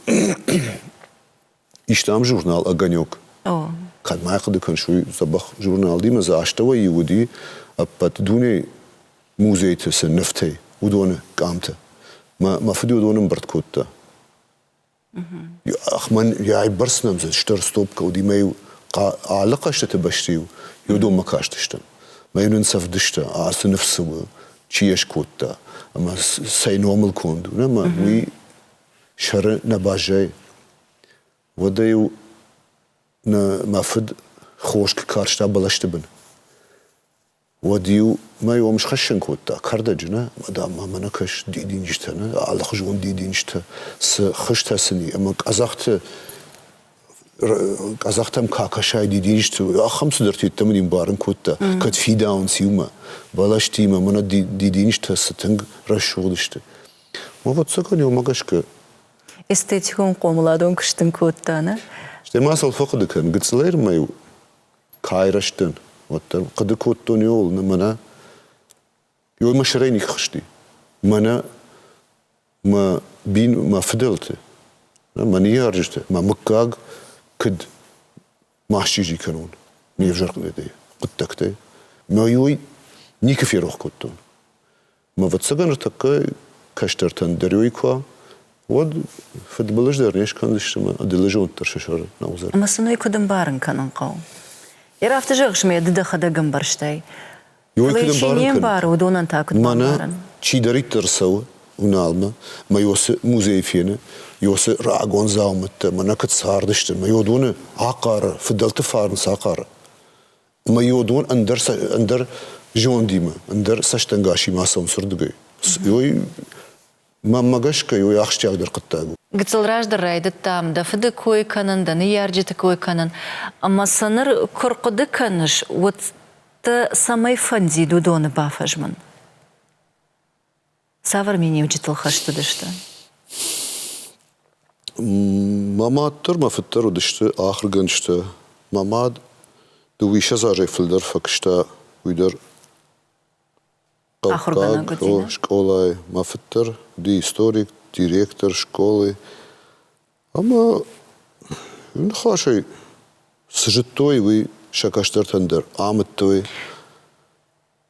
истам журнал «Огонек». Кӕд ма хъуыды кӕныс, уый дзӕбӕх журналимӕ дзы астӕуӕй уыди ӕппӕт дунейы музейты цы нывтӕй, уыдоны къамтӕ. Мӕ, мӕ фыд уыдон ӕмбырд кодта. Мӕн йӕ бӕрц нӕм дзы стыр стопкӕ уыди, мӕ-иу алы хъӕзтыты бӕсты-иу уыдонмӕ кастыстӕм. Мӕ-иу нын цӕвдыста, ацы ныв цы у, чи йӕ скодта ӕмӕ цӕй номыл конд у, ӕмӕ уый сӕры нӕ баззайы. Уӕдӕ-иу нӕ мӕ фыд хос куы карста бӕлӕсты бын, уӕд-иу мӕ уым схӕссын кодта кӕрдӕджы, нӕ, ӕмӕ, дам, ма мӕнӕ кӕс дидинджытӕ, нӕ, алыхуызон дидинджытӕ, цы хызтӕ сын и, ӕмӕ къӕдзӕхты къӕдзӕхтӕм кӕсай дидинджыты, ахӕм цыдӕртӕ йеддӕмӕ не мбарын кодта, кӕд фидауынц иумӕ, бӕлӕстимӕ, мӕнӕ дидинджытӕ цы тынг рӕсугъд сты. Ӕвӕццӕгӕн, уымӕ гӕсгӕ Эстетикон хъомыладон куыст ын кодта, нӕ? Стӕй ма сыл фӕхъуыды кӕн, гыццылӕй ма-иу кӕй рӕзтӕн, уӕддӕр хъуыды кодтон иуыл, мӕнӕ иуӕй мӕ сӕрӕй ныххызти. Мӕнӕ мӕ бин, мӕ фыдӕлты, мӕ ныййарджыты, мӕ мыггаг куыд ма счъизи кӕнон ме взӕр хъуыддӕгтӕй. Мӕ иуӕй никуы ферох кодтон. Мӕ ӕвӕццӕгӕн ныртӕккӕ кӕстӕртӕн дӕр уый куы уа, уӕд фыдбылыз дӕр не скӕндзысты ӕмӕ ӕдылы зонд дӕр сӕ сӕры нӕ уыдзӕн. Ӕмӕ сын уый куыд ӕмбарын кӕнын хъӕуы? Йӕ афтӕ зӕгъыс, ӕмӕ ды дӕхӕдӕг ӕмбӕрстай. Уый куыд Чи не мбары, уыдонӕн та куыд Мӕнӕ бамбарын? чидӕриддӕр цӕуы Уыналмӕ, мӕ уыцы музей фены, уыцы рагон дзаумӕттӕ, мӕнӕ куыд цардысты, мӕ уыдоны ахъары, фыдӕлты фарн цы ахъары. Ӕмӕ уыдон ӕндӕр, ӕндӕр зондимӕ, ӕндӕр цӕстӕнгасимӕ ацӕуынц уырдыгӕй. Уый, мӕнмӕ гӕсгӕ, уый ахсджиагдӕр хъуыддаг у. Гыццыл раздӕр райдыдтам дӕ фыды кой кӕнын, дӕ ныййарджыты кой кӕнын. Ӕмӕ сӕ ныр куы рхъуыды кӕныс, уӕд дӕ цӕмӕй фӕндид уыдоны бафӕзмын? Цавӕр миниуджытыл хӕст уыдысты? Мӕ мад дӕр, мӕ фыд дӕр уыдысты ахуыргӕнджытӕ. Мӕ мад дыууиссӕдз азӕй фылдӕр фӕкуыста, уый дӕр Ахуыргӕнӕг уыди, нӕ? скъолайы. Мӕ фыд дӕр уыди историк, директор школы. Ӕмӕ ныхасӕй цы зыдтой, уый сӕ кӕстӕртӕн дӕр амыдтой.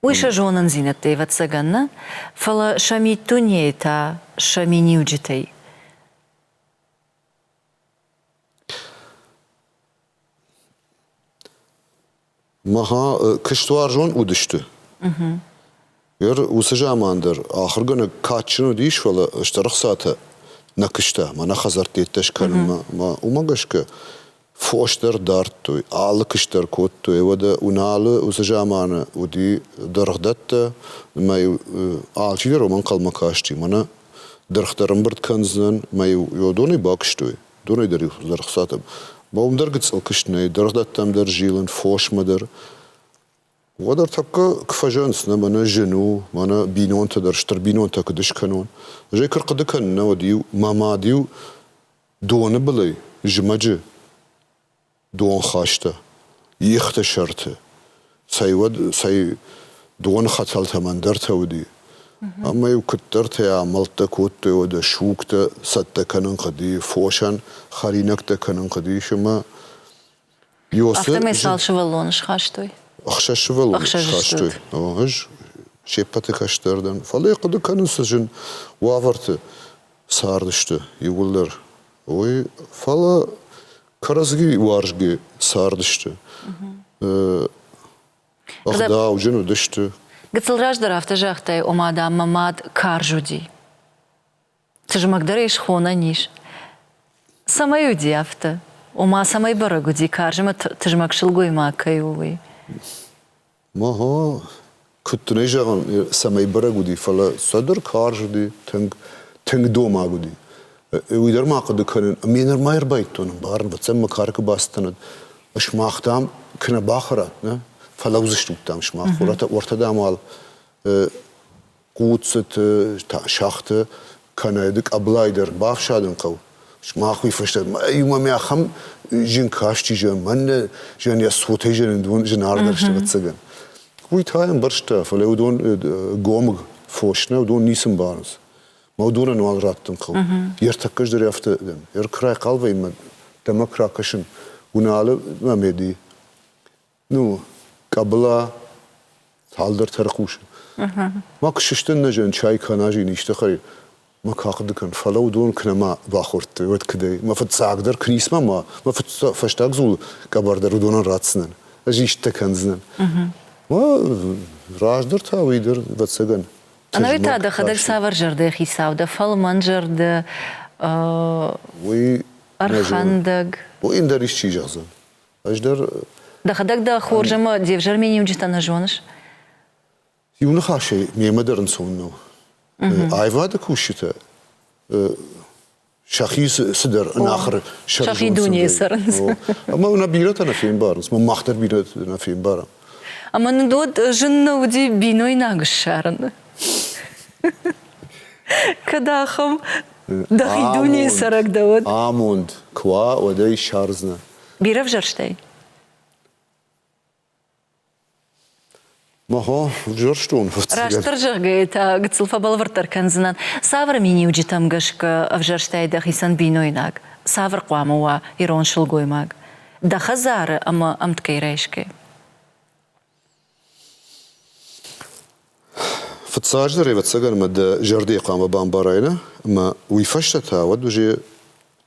Уый сӕ зонындзинӕдтӕй, ӕвӕццӕгӕн, нӕ, фӕлӕ сӕ миддунейы та сӕ миниуджытӕй. Маха куыстуарзон уыдысты. Ер уыцы заман дӕр ахуыргӕнӕг кадджын уыдис, фӕлӕ стыр ӕхцатӕ нӕ куыста, мӕнӕ хӕдзӕрттӕ скӕнынмӕ. Уымӕ гӕсгӕ Фос дӕр дардтой, алы куыст дӕр кодтой. Уӕдӕ Уыналы уыцы заманы уыди дыргъдӕттӕ, ӕмӕ-иу алчидӕр уымӕ ӕнхъӕлмӕ касти. Мӕнӕ Дыргъ дӕр ӕмбырд кӕндзынӕн, мӕ-иу уыдонӕй бакуыстой, донӕй дӕр-иу фылдӕр ӕхцатӕ. Мӕ уым дӕр гыццыл куыст нӕй, дыргъдӕттӕм дӕр зилын, фосмӕ дӕр. Уӕд ӕртӕккӕ куы фӕзӕгъынц, нӕ мӕнӕ зын у, мӕнӕ бинонтӕ дӕр, стыр бинонтӕ куыд скӕнон. Ӕз ӕй куы рхъуыды кӕнын, нӕ уӕд-иу мӕ мад-иу доны былӕй зымӕджы дон хаста ихты сӕрты. Цӕй уӕд, цӕй доны хӕтӕлтӕм ӕндӕртӕ уыди. Ӕмӕ-иу куыддӕртӕ амӕлттӕ кодтой, уӕдӕ сугтӕ цӕттӕ кӕнын хъуыди, фосӕн хӕринӕгтӕ кӕнын хъуыдис ӕмӕ Афтӕмӕй цал сывӕллоны схастой? Ӕхсӕз сывӕллоны схастой. Ӕз се ппӕты кӕстӕр дӕн. Фӕлӕ хъуыды кӕнын, цы зын уавӕрты цардысты иууылдӕр. Уый, фӕлӕ кӕрӕдзи уарзгӕ цардысты. Ӕгъдауджын уыдысты. Гыццыл раздӕр афтӕ загътай, ома, дам, мӕ мад карз уыди. Тызмӕгдӕр ӕй схонӕн ис. Цӕмӕй уыди афтӕ? Ома, цӕмӕй бӕрӕг уыди, карз ӕмӕ тызмӕг сылгоймаг кӕй у, уый? Мӕ куыд дын ӕй зӕгъын, цӕмӕй бӕрӕг уыди, фӕлӕ цӕдӕр карз уыди, тынг, тынг домаг уыди. Уый дӕр ма хъуыды кӕнын, ме нырма ӕрбайдтон, ӕмбарын, ӕвӕццӕн мӕ каркы бацыдтӕн, сымах, дам, куы нӕ бахӕрат, нӕ, фӕлӕудзыстут, дам, сымах, уӕртӕ, дам, уал хъуццыты, сӕгъты кӕнӕ ды къӕбылайы дӕр бафсадын хъӕуы. Сымах уый фӕстӕ иумӕ мӕ ахӕм зын касти, зӕгъ, мӕн зӕгъ, йӕ цотӕй зӕгъ, зынаргъдӕр сты, ӕвӕццӕгӕн. Уый та ӕмбӕрста, фӕлӕ уыдон гомыг фос нӕ, уыдон ницы мбарынц. Мӕ уыдонӕн уал раттын хъӕуы. Йе ртӕккӕ дӕр афтӕ дӕн. Ӕркрайхъал вӕййын, дӕмӕ куы ракӕсын, уыналы мӕ ну, къӕбыла цалдӕр тӕрхъусы. Ма куы сыстын нӕ зӕн чай кӕна зин исты хӕй, мӕ кахъуыды кӕн, фӕлӕ уыдон куы нӕма бахордтой, уӕд куыдӕй? Мӕ фыццагдӕр куы ницыма ма, мӕ фӕстаг дзул къӕбӕр дӕр уыдонӕн ратдзынӕн. Ӕз истытӕ кӕндзынӕн. Ма раздӕр та уый дӕр, ӕвӕццӕгӕн, Ӕнӕуи та дӕхӕдӕг цавӕр зӕрдӕйы хицау дӕ? Фӕлмӕн зӕрдӕ, уый ӕрхӕндӕг? Уый ӕндӕр исчи зӕгъдзӕн. Ӕз дӕр Дӕхӕдӕг дӕ хорз ӕмӕ де взӕр миниуджытӕ нӕ зоныс? Иу ныхасӕй мемӕ дӕр ӕнцон нӕу. Аивады кусджытӕ сӕхи цыдӕр ӕнахуыр Сӕхи дунейы цӕрынц. Ӕмӕ нӕ бирӕтӕ нӕ фембарынц, мах дӕр бирӕтӕ нӕ фембарӕм. Ӕмӕ нын уӕд зын нӕ уыди бинойнаг ссарын. Кӕд ахӕм дӕхи дунейы цӕрӕг дӕ уӕд? Амонд куы уа, уӕд ӕй ссардзынӕ. Бирӕ взӕрстай? Махо, взӕрстон. Растдӕр зӕгъгӕйӕ та гыццыл фӕбӕлвырддӕр кӕндзынӕн. Цавӕр миниуджытӕм гӕсгӕ ӕвзӕрстай дӕхицӕн бинойнаг? Цавӕр хъуамӕ уа ирон сылгоймаг? Дӕ хӕдзары ӕмӕ ӕмткӕй райсгӕ? Фыццаджыдӕр, ӕвӕццӕгӕн, мӕ дӕ зӕрдӕйы хъуамӕ бамбарай, нӕ? Ӕмӕ уый фӕстӕ та уӕд уже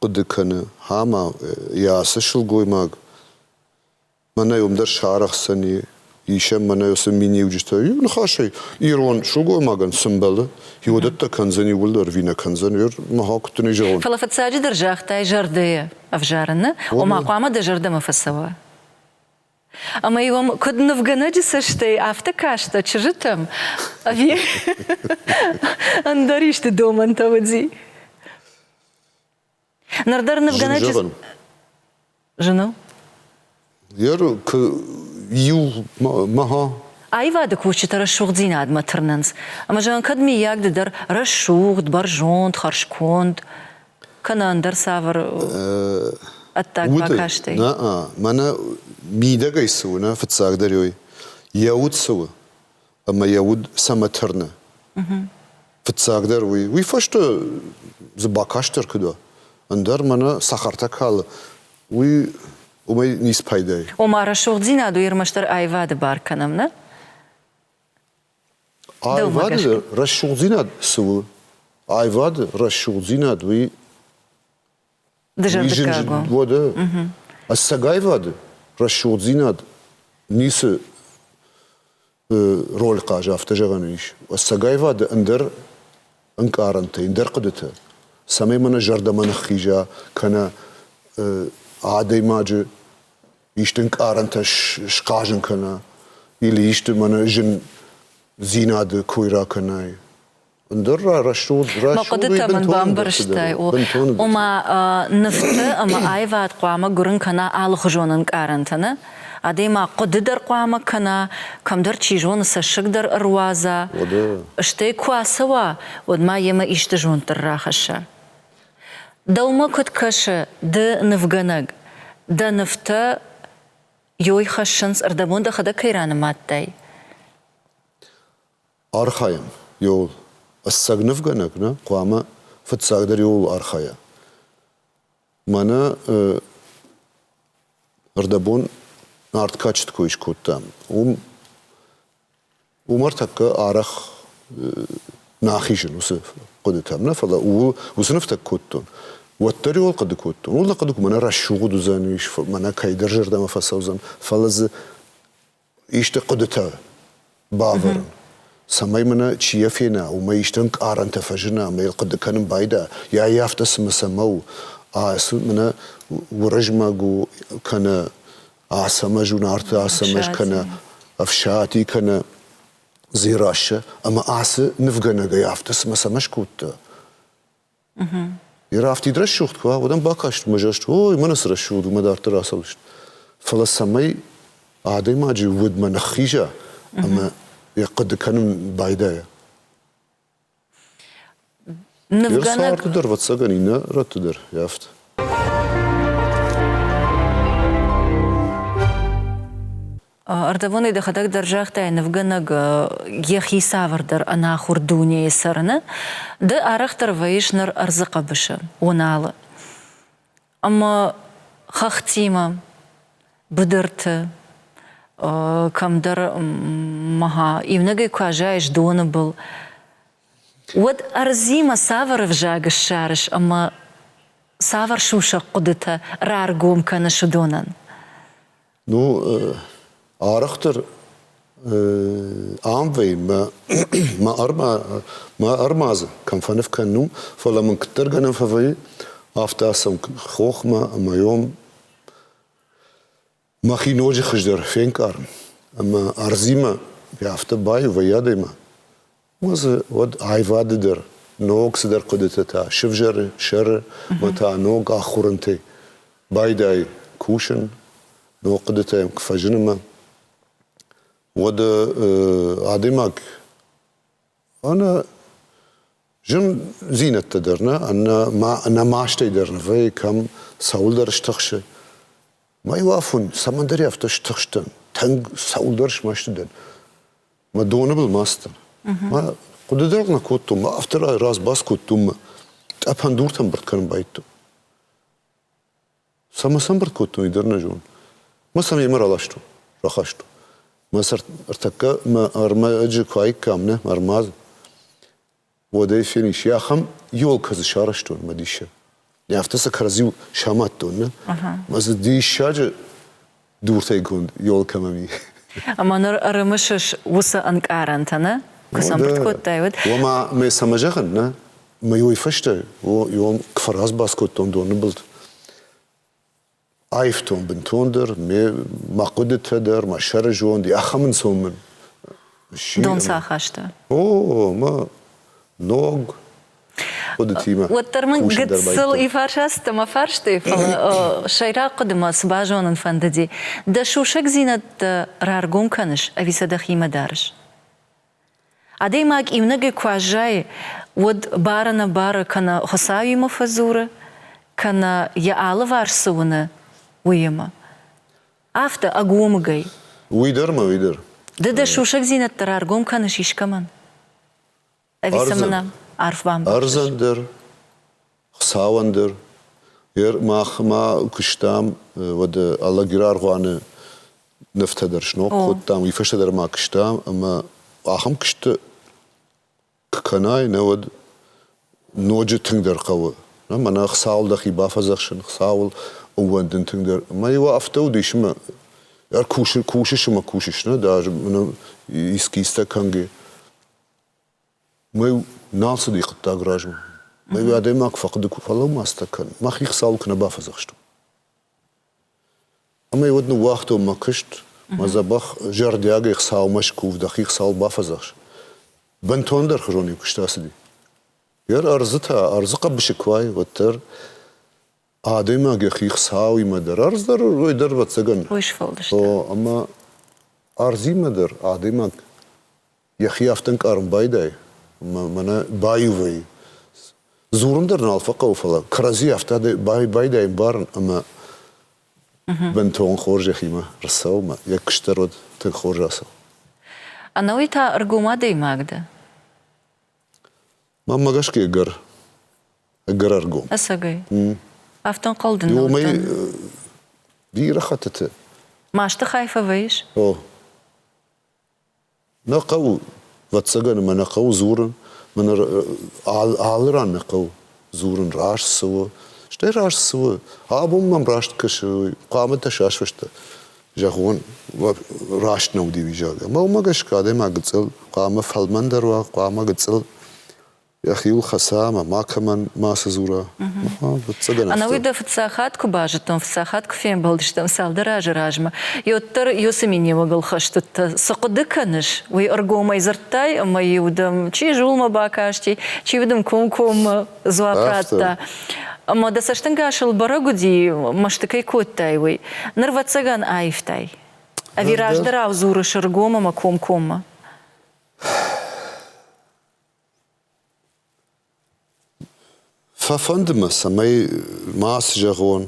хъуыды кӕны, ӕмӕ йӕ ацы сылгоймаг мӕнӕй уым дӕр сарӕхсдзӕни, ис ӕм мӕнӕ уыцы миниуджытӕ. Иу ныхасӕй, ирон сылгоймагӕн цы мбӕлы, иуӕдӕттӕ кӕндзӕн иууылдӕр ӕви нӕ кӕндзӕн, мӕ куыд дын ӕй зӕгъон. Фӕлӕ фыццаджыдӕр загътай зӕрдӕйы ӕвзарыны, ома хъуамӕ дӕ зӕрдӕмӕ фӕцӕуа. Ӕмӕ-иу ӕм куыд нывгӕнӕджы цӕстӕй афтӕ кастӕ чызджытӕм, ӕви ӕндӕр исты домӕнтӕ уыди? Ныр дӕр нывгӕнӕджы... Зын Зын у? Иу мӕ Аивады кусджытӕ рӕсугъддзинадмӕ тырнынц. Ӕмӕ зӕгъын, кӕд миййаг ды дӕр рӕсугъд, бӕрзонд, хӕрзконд, кӕнӕ ӕндӕр цавӕр ӕддаг бакастӕй? Нӕ, мӕнӕ мидӕгӕй цы у, нӕ, фыццагдӕр ой, йӕ уд цы у, ӕмӕ йӕ уд цӕмӕ тырны. Фыццагдӕр уый. Уый фӕстӕ дзы бакаст дӕр куыд уа. Ӕндӕр мӕнӕ цӕхӕртӕ калы, уый уымӕй ницы пайда и. Ома рӕсугъддзинад уый ӕрмӕстдӕр аивады бар кӕнӕм, нӕ? Аивады рӕсугъддзинад цы у? Аивады рӕсугъддзинад уый Дызӕрдыггаг у. Уӕдӕ ӕцӕг аивады рӕсугъддзинад ницы роль хъазы, афтӕ зӕгъӕн ис. Ӕцӕг аивады ӕндӕр ӕнкъарӕнтӕ, ӕндӕр хъуыдытӕ, цӕмӕй мӕнӕ зӕрдӕмӕ ныххиза, кӕнӕ адӕймаджы исты ӕнкъарӕнтӕ схъазын кӕна, или исты мӕнӕ зындзинады кой ракӕнай. Ӕндӕр рӕсугъд Мӕ хъуыдытӕ мын бамбӕрстай. Ома нывты ӕмӕ аивад хъуамӕ гуырын кӕна алыхуызон ӕнкъарӕнтӕ, нӕ? Адӕймаг хъуыды дӕр хъуамӕ кӕна, кӕмдӕр чи зоны цӕссыг дӕр ӕруадза. Стӕй куы ацӕуа, уӕд ма йемӕ исты зонд дӕр рахӕсса. Дӕумӕ куыд кӕсы, ды нывгӕнӕг, дӕ нывтӕ ёй хӕссынц, ӕрдӕбон дӕхӕдӕг кӕй ранымадтай? Архайӕм иуыл. Ӕцӕг нывгӕнӕг нӕ хъуамӕ фыццагдӕр иуыл архайа. Мӕнӕ ӕрдӕбон Нарт кадджыты кой скодтам. Уым уым ӕртӕккӕ арӕх нӕ ахизын уыцы хъуыдытӕм, нӕ, фӕлӕ ууыл уыцы нывтӕ кодтон. Уӕддӕр иуыл хъуыды кодтон. Ууыл нӕ хъуыды, мӕнӕ рӕсугъд уыдзӕнис, мӕнӕ кӕйдӕр зӕрдӕмӕ фӕцӕудзӕн, фӕлӕ дзы исты хъуыдытӕ бавӕрын, цӕмӕй мӕнӕ чи йӕ фена, уымӕ исты ӕнкъарӕнтӕ фӕзына ӕмӕ йыл хъуыды кӕнын байда, йӕ афтӕ цымӕ цӕмӕ у, ацы мӕнӕ Уырызмӕг у, кӕнӕ Ацӕмӕз у, Нарты Ацӕмӕз, кӕнӕ Ӕфсати, кӕнӕ Дзерассӕ, ӕмӕ ацы нывгӕнӕгӕй афтӕ цымӕ цӕмӕ скодта? Йӕ афтид рӕсугъд куы уа, уӕд ӕм бакаст ӕмӕ зӕгът, ой, мӕнӕ цы рӕсугъд у, мӕ дарддӕр ацӕудзысты. Фӕлӕ цӕмӕй адӕймаджы удмӕ ныххиза ӕмӕ йӕ хъуыды кӕнын байдайа. Нывгӕнӕг... Царды дӕр, ӕвӕццӕгӕн, иннӕ рӕтты дӕр афтӕ. Ӕрдӕбонӕй дӕхӕдӕг дӕр загътай, нывгӕнӕг йӕхи цавӕрдӕр ӕнахуыр дунейы цӕрыны. Ды арӕхдӕр вӕййыс ныр ӕрдзы хъӕбысы, Уыналы. Ӕмӕ хӕхтимӕ, быдырты, кӕмдӕр мӕ иунӕгӕй куы аззайыс доны был, уӕд ӕрдзимӕ цавӕр ӕвзаг ссарыс ӕмӕ цавӕр сусӕг хъуыдытӕ раргом кӕныс уыдонӕн? Ну, арӕхдӕр ам вӕййы мӕ, мӕ ӕрмадзы, кӕм фӕныв кӕнын, фӕлӕ мын куыддӕр гӕнӕн фӕвӕййы, афтӕ ацӕуын хохмӕ ӕмӕ йом мӕхи ноджы хуыздӕр фенкъарын. Ӕмӕ ӕрдзимӕ афтӕ баиу вӕййы адӕймаг. Ӕмӕ дзы уӕд аивады дӕр ног цыдӕр хъуыдытӕ та сывзӕры, сӕры ӕмӕ та ног ахурӕнтӕй байдайы кусын, ног хъуыдытӕ йӕм куы фӕзыны мӕ, уӕд адӕймаг ӕнӕ зындзинӕдтӕ дӕр нӕ, ӕнӕ мастӕй дӕр нӕ вӕййы, кӕм цӕуылдӕр стыхсы. Мӕ иу афон цӕмӕндӕр афтӕ стыхстӕн, тынг цӕуылдӕр смӕсты дӕн. Мӕ доны был ма цыдтӕн. Мӕ хъуыды дӕр нӕ кодтон, мӕ афтӕ разбас кодтон мӕ тъӕпӕн дуртӕ ӕмбырд кӕнын байдыдтон. Цӕмӕ сӕ ӕмбырд кодтон, уый дӕр нӕ зонын. Мӕ сӕ мемӕ раластон, рахастон. Мӕ сӕр ӕртӕккӕ мӕ ӕрмӕджы куы аиккам, нӕ, ӕрмадз, уӕд ӕй фенис. Ахӕм елкӕ дзы сарӕзтон мӕ диссаг. Афтӕ сӕ кӕрӕдзиу самадтон, нӕ? Мӕ дзы диссаджы дуртӕй конд елкӕ мӕм и. Ӕмӕ ныр ӕрымысыс уыцы ӕнкъарӕнтӕ, нӕ? Куы сӕмбырд кодтай, уӕд? Ома, мӕ цӕмӕ зӕгъын, нӕ? Мӕ уый фӕстӕ куы фӕразбас кодтон доны былты, аивтон бынтондӕр, мӕ хъуыдытӕ дӕр, мӕ сӕры зонд, ахӕм ӕнцон мын сси. Дон цы ахаста? О, мӕ ног хъуыдытимӕ. Уӕддӕр мын гыццыл и фарсацыдтӕ мӕ фарстой, фӕлӕ сӕйраг хъуыдымӕ цы базонын фӕндыди. Дӕ сусӕгдзинӕдтӕ раргом кӕныс ӕви сӕ дӕхимӕ дарыс? Адӕймаг иунӕгӕй куы аззайы, уӕд бар-ӕнӕбары кӕнӕ Хуыцауимӕ фӕдзуры, кӕнӕ йӕ алыварс цы уыны, уыимӕ. Афтӕ ӕгомыгӕй. Уый дӕр мӕ, уый дӕр. Ды дӕ сусӕгдзинӕдтӕ раргом кӕныс искӕмӕн? Ӕви сӕ мӕнӕ арф бамбӕхсыс? Ӕрдзӕн дӕр, Хуыцауӕн дӕр. Мах ма куыстам, уӕд Алагиры аргъуаны нывтӕ дӕр сног кодтам, уый фӕстӕ дӕр ма куыстам ӕмӕ ахӕм куысты куы кӕнай, нӕ уӕд ноджы тынгдӕр хъӕуы. Мӕнӕ Хуыцауыл дӕхи бафӕдзӕхсын, Хуыцауыл ӕууӕндын тынгдӕр. Ӕмӕ-иу афтӕ уыдис ӕмӕ ӕркусыс ӕмӕ кусыс, нӕ, даже эскизтӕ кӕнгӕ. Мӕ нал цыди хъуыддаг размӕ. Мӕ адӕймаг фӕхъуыды куы фӕлӕумӕцтӕ кӕн, мӕхи Хуыцауыл куы нӕ бафӕдзӕхстон. Ӕмӕ уӕд ныууагътон мӕ куыст, мӕ дзӕбӕх зӕрдиагӕй Хуыцаумӕ скув, дӕхи Хуыцауыл бафӕдзӕхс. Бынтондӕр хызон-иу куыст ацыди. Йӕ ӕрдзы та, ӕрдзы хъӕбысы куы уай, уӕддӕр адӕймаг йӕхи Хуыцауимӕ дӕр, ӕрдз дӕр уый дӕр, ӕвӕццӕгӕн. Уый сфӕлдыста. Ӕмӕ ӕрдзимӕ дӕр адӕймаг йӕхи афтӕ ӕнкъарын байдайы, ӕмӕ мӕнӕ баиу вӕййы. Дзурын дӕр нал фӕхъӕуы, фӕлӕ кӕрӕдзи афтӕ байдайы ӕмбарын ӕмӕ бынтон хорз йӕхимӕ рцӕуы мӕ йӕ куыст дӕр уӕд тынг хорз ацӕуы. Ӕнӕуый та ӕргом адӕймаг дӕ? Мӕнмӕ гӕсгӕ ӕгӕр, ӕгӕр ӕргом. Ӕцӕгӕй? Афтӕ ӕнхъӕл дын нӕ Уымӕй уыдтӕн. бирӕ хӕттыты. Масты хай фӕвӕййыс? О. Нӕ хъӕуы, ӕвӕццӕгӕн, ӕмӕ нӕ хъӕуы дзурын. Мӕнӕ алы ран нӕ хъӕуы дзурын, раст цы у, стӕй раст цы у. Абон мӕм раст кӕсы, хъуамӕ дӕ сасфӕстӕ зӕгъон, раст нӕ уыди, уый зӕгъгӕ. Мӕ уымӕ гӕсгӕ адӕймаг гыццыл хъуамӕ фӕлмӕндӕр уа, хъуамӕ гыццыл йӕхиуыл хӕца ӕмӕ макӕмӕн мацы дзура. Ӕвӕццӕгӕн Ӕнӕуый дӕ фыццаг хатт куы базыдтон, фыццаг хатт куы фембӕлдыстӕм цалдӕр азы размӕ, уӕддӕр уыцы миниуӕгыл хӕст уыдтӕ. Цы хъуыды кӕныс, уый ӕргомӕй дзырдтай ӕмӕ-иу дӕм чи зулмӕ бакасти, чи дын комкоммӕ дзуапп радта. Ӕмӕ дӕ цӕстӕнгасыл бӕрӕг уыди, мӕсты кӕй кодтай, уый. Ныр, ӕвӕццӕгӕн, аивтай. Ӕви раздӕрау дзурыс ӕргом ӕмӕ комкоммӕ? Фӕфӕнды мӕ, цӕмӕй мацы зӕгъон,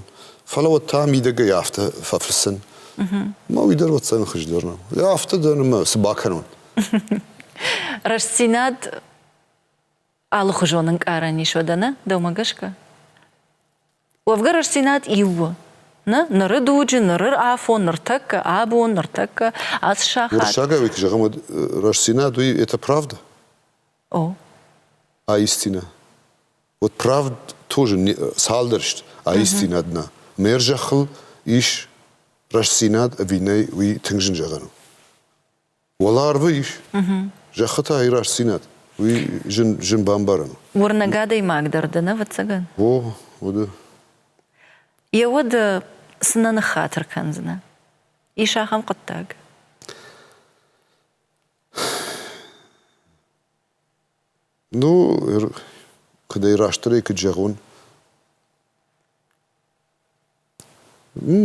фӕлӕ уӕд та мидӕгӕй афтӕ фӕфыссын. Мӕ уый дӕр уӕддзӕн хуыздӕр нӕу. Афтӕ дӕр ӕмӕ цы бакӕнон? Рӕстдзинад алыхуызон ӕнкъарӕн ис уӕдӕ, нӕ, дӕумӕ гӕсгӕ? Уӕвгӕ рӕстдзинад иу у. Нӕ, ныры дуджы, ныры афон, ныртӕккӕ, абон, ныртӕккӕ, ацы сахат. Уырыссагау куы зӕгъӕм, уӕд рӕстдзинад уый это правда? О. А истина. Вот правд тоже не, цалдӕр сты, а истинад нӕ. Ме рзӕххыл ис рӕстдзинад ӕви нӕй, уый тынг зын зӕгъӕн у. Уӕларвы ис, зӕххы та и рӕстдзинад. Уый зын, зын бамбарӕн у. Уырнӕг адӕймаг дӕр дӕ, ӕвӕццӕгӕн? О, уыды. Йе уӕд цы нӕ ныххатыр кӕндзынӕ? Ис ахӕм хъуыддаг? Ну, куыдӕй растдӕрӕй куыд зӕгъон,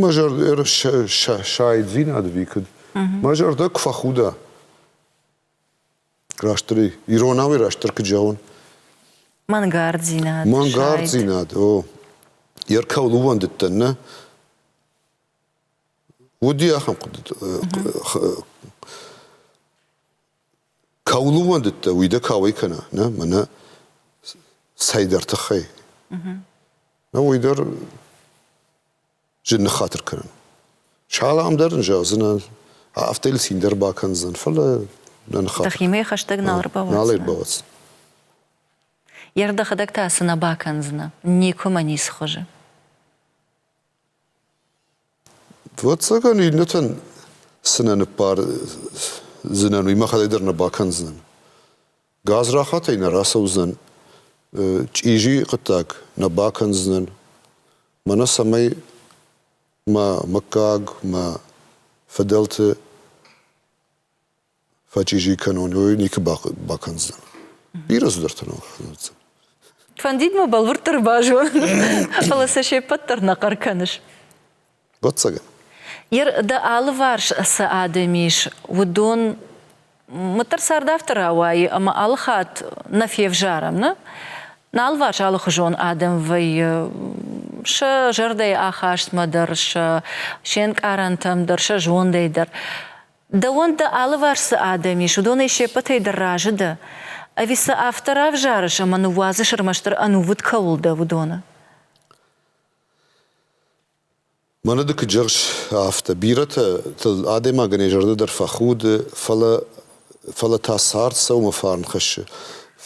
мӕ зӕрдӕ сайддзинад ӕви куыд? Мӕ зӕрдӕ куы фӕхуда, растдӕрӕй, иронау растдӕр куыд зӕгъон. Мӕнгарддзинад. Мӕнгарддзинад, о. Йе ркӕуыл ууӕндыдтӕн, нӕ? Уыди ахӕм хъуыды. Кӕуыл ууӕндыдтӕ, уый дӕ кӕуӕй кӕна, нӕ, мӕнӕ цӕйдӕр тыххӕй. Нӕ, уый дӕр зын ныххатыр кӕнын. Салам дӕр ын зӕгъдзынӕн, афтӕ йыл цин дӕр бакӕндзӕн, фӕлӕ нӕ ныххатыр. Дӕхимӕ хӕстӕг нал ӕрбауадздзынӕ? Нал ӕрбауадздзӕн. Йе рдӕхӕдӕг та цы нӕ бакӕндзынӕ, никуы мӕ ницы хуызы. Ӕвӕццӕгӕн, иннӕтӕн цы нӕ ныппардзынӕн, уый мӕхӕдӕг дӕр нӕ бакӕндзынӕн. Гадзрахатӕй нӕ рацӕудзынӕн, чъизи хъуыддаг нӕ бакӕндзынӕн. Мӕнӕ цӕмӕй мӕ мыггаг, мӕ фыдӕлты фӕчъизи кӕнон, уый никуы бакӕндзӕн. Бирӕ цыдӕртӕ нал кӕндзӕн. Фӕндид мӕ бӕлвырддӕр базонын, фӕлӕ сӕ се ппӕт дӕр нӕ хъӕр кӕныс. Ӕвӕццӕгӕн. Ер дӕ алыварс цы адӕм ис, уыдон мыддӕр цард афтӕ рауайы, ӕмӕ алы хатт нӕ февзарӕм, нӕ? Нӕ алыварс алыхуызон адӕм вӕййы сӕ зӕрдӕйы ахастмӕ дӕр, сӕ се нкъарӕнтӕм дӕр, сӕ зондӕй дӕр. Дӕуӕн дӕ алыварс цы адӕм ис, уыдонӕй се ппӕтӕй дӕр разы дӕ? Ӕви сӕ афтӕ равзарыс ӕмӕ ныууадзыс ӕрмӕстдӕр ӕнувыд кӕуыл дӕ, уыдоны? Мӕнӕ ды куыд зӕгъыс, афтӕ. Бирӕтӕ адӕймагӕн йӕ зӕрдӕ дӕр фӕхуды, фӕлӕ, фӕлӕ та цард цӕуылмӕ фарн хӕссы,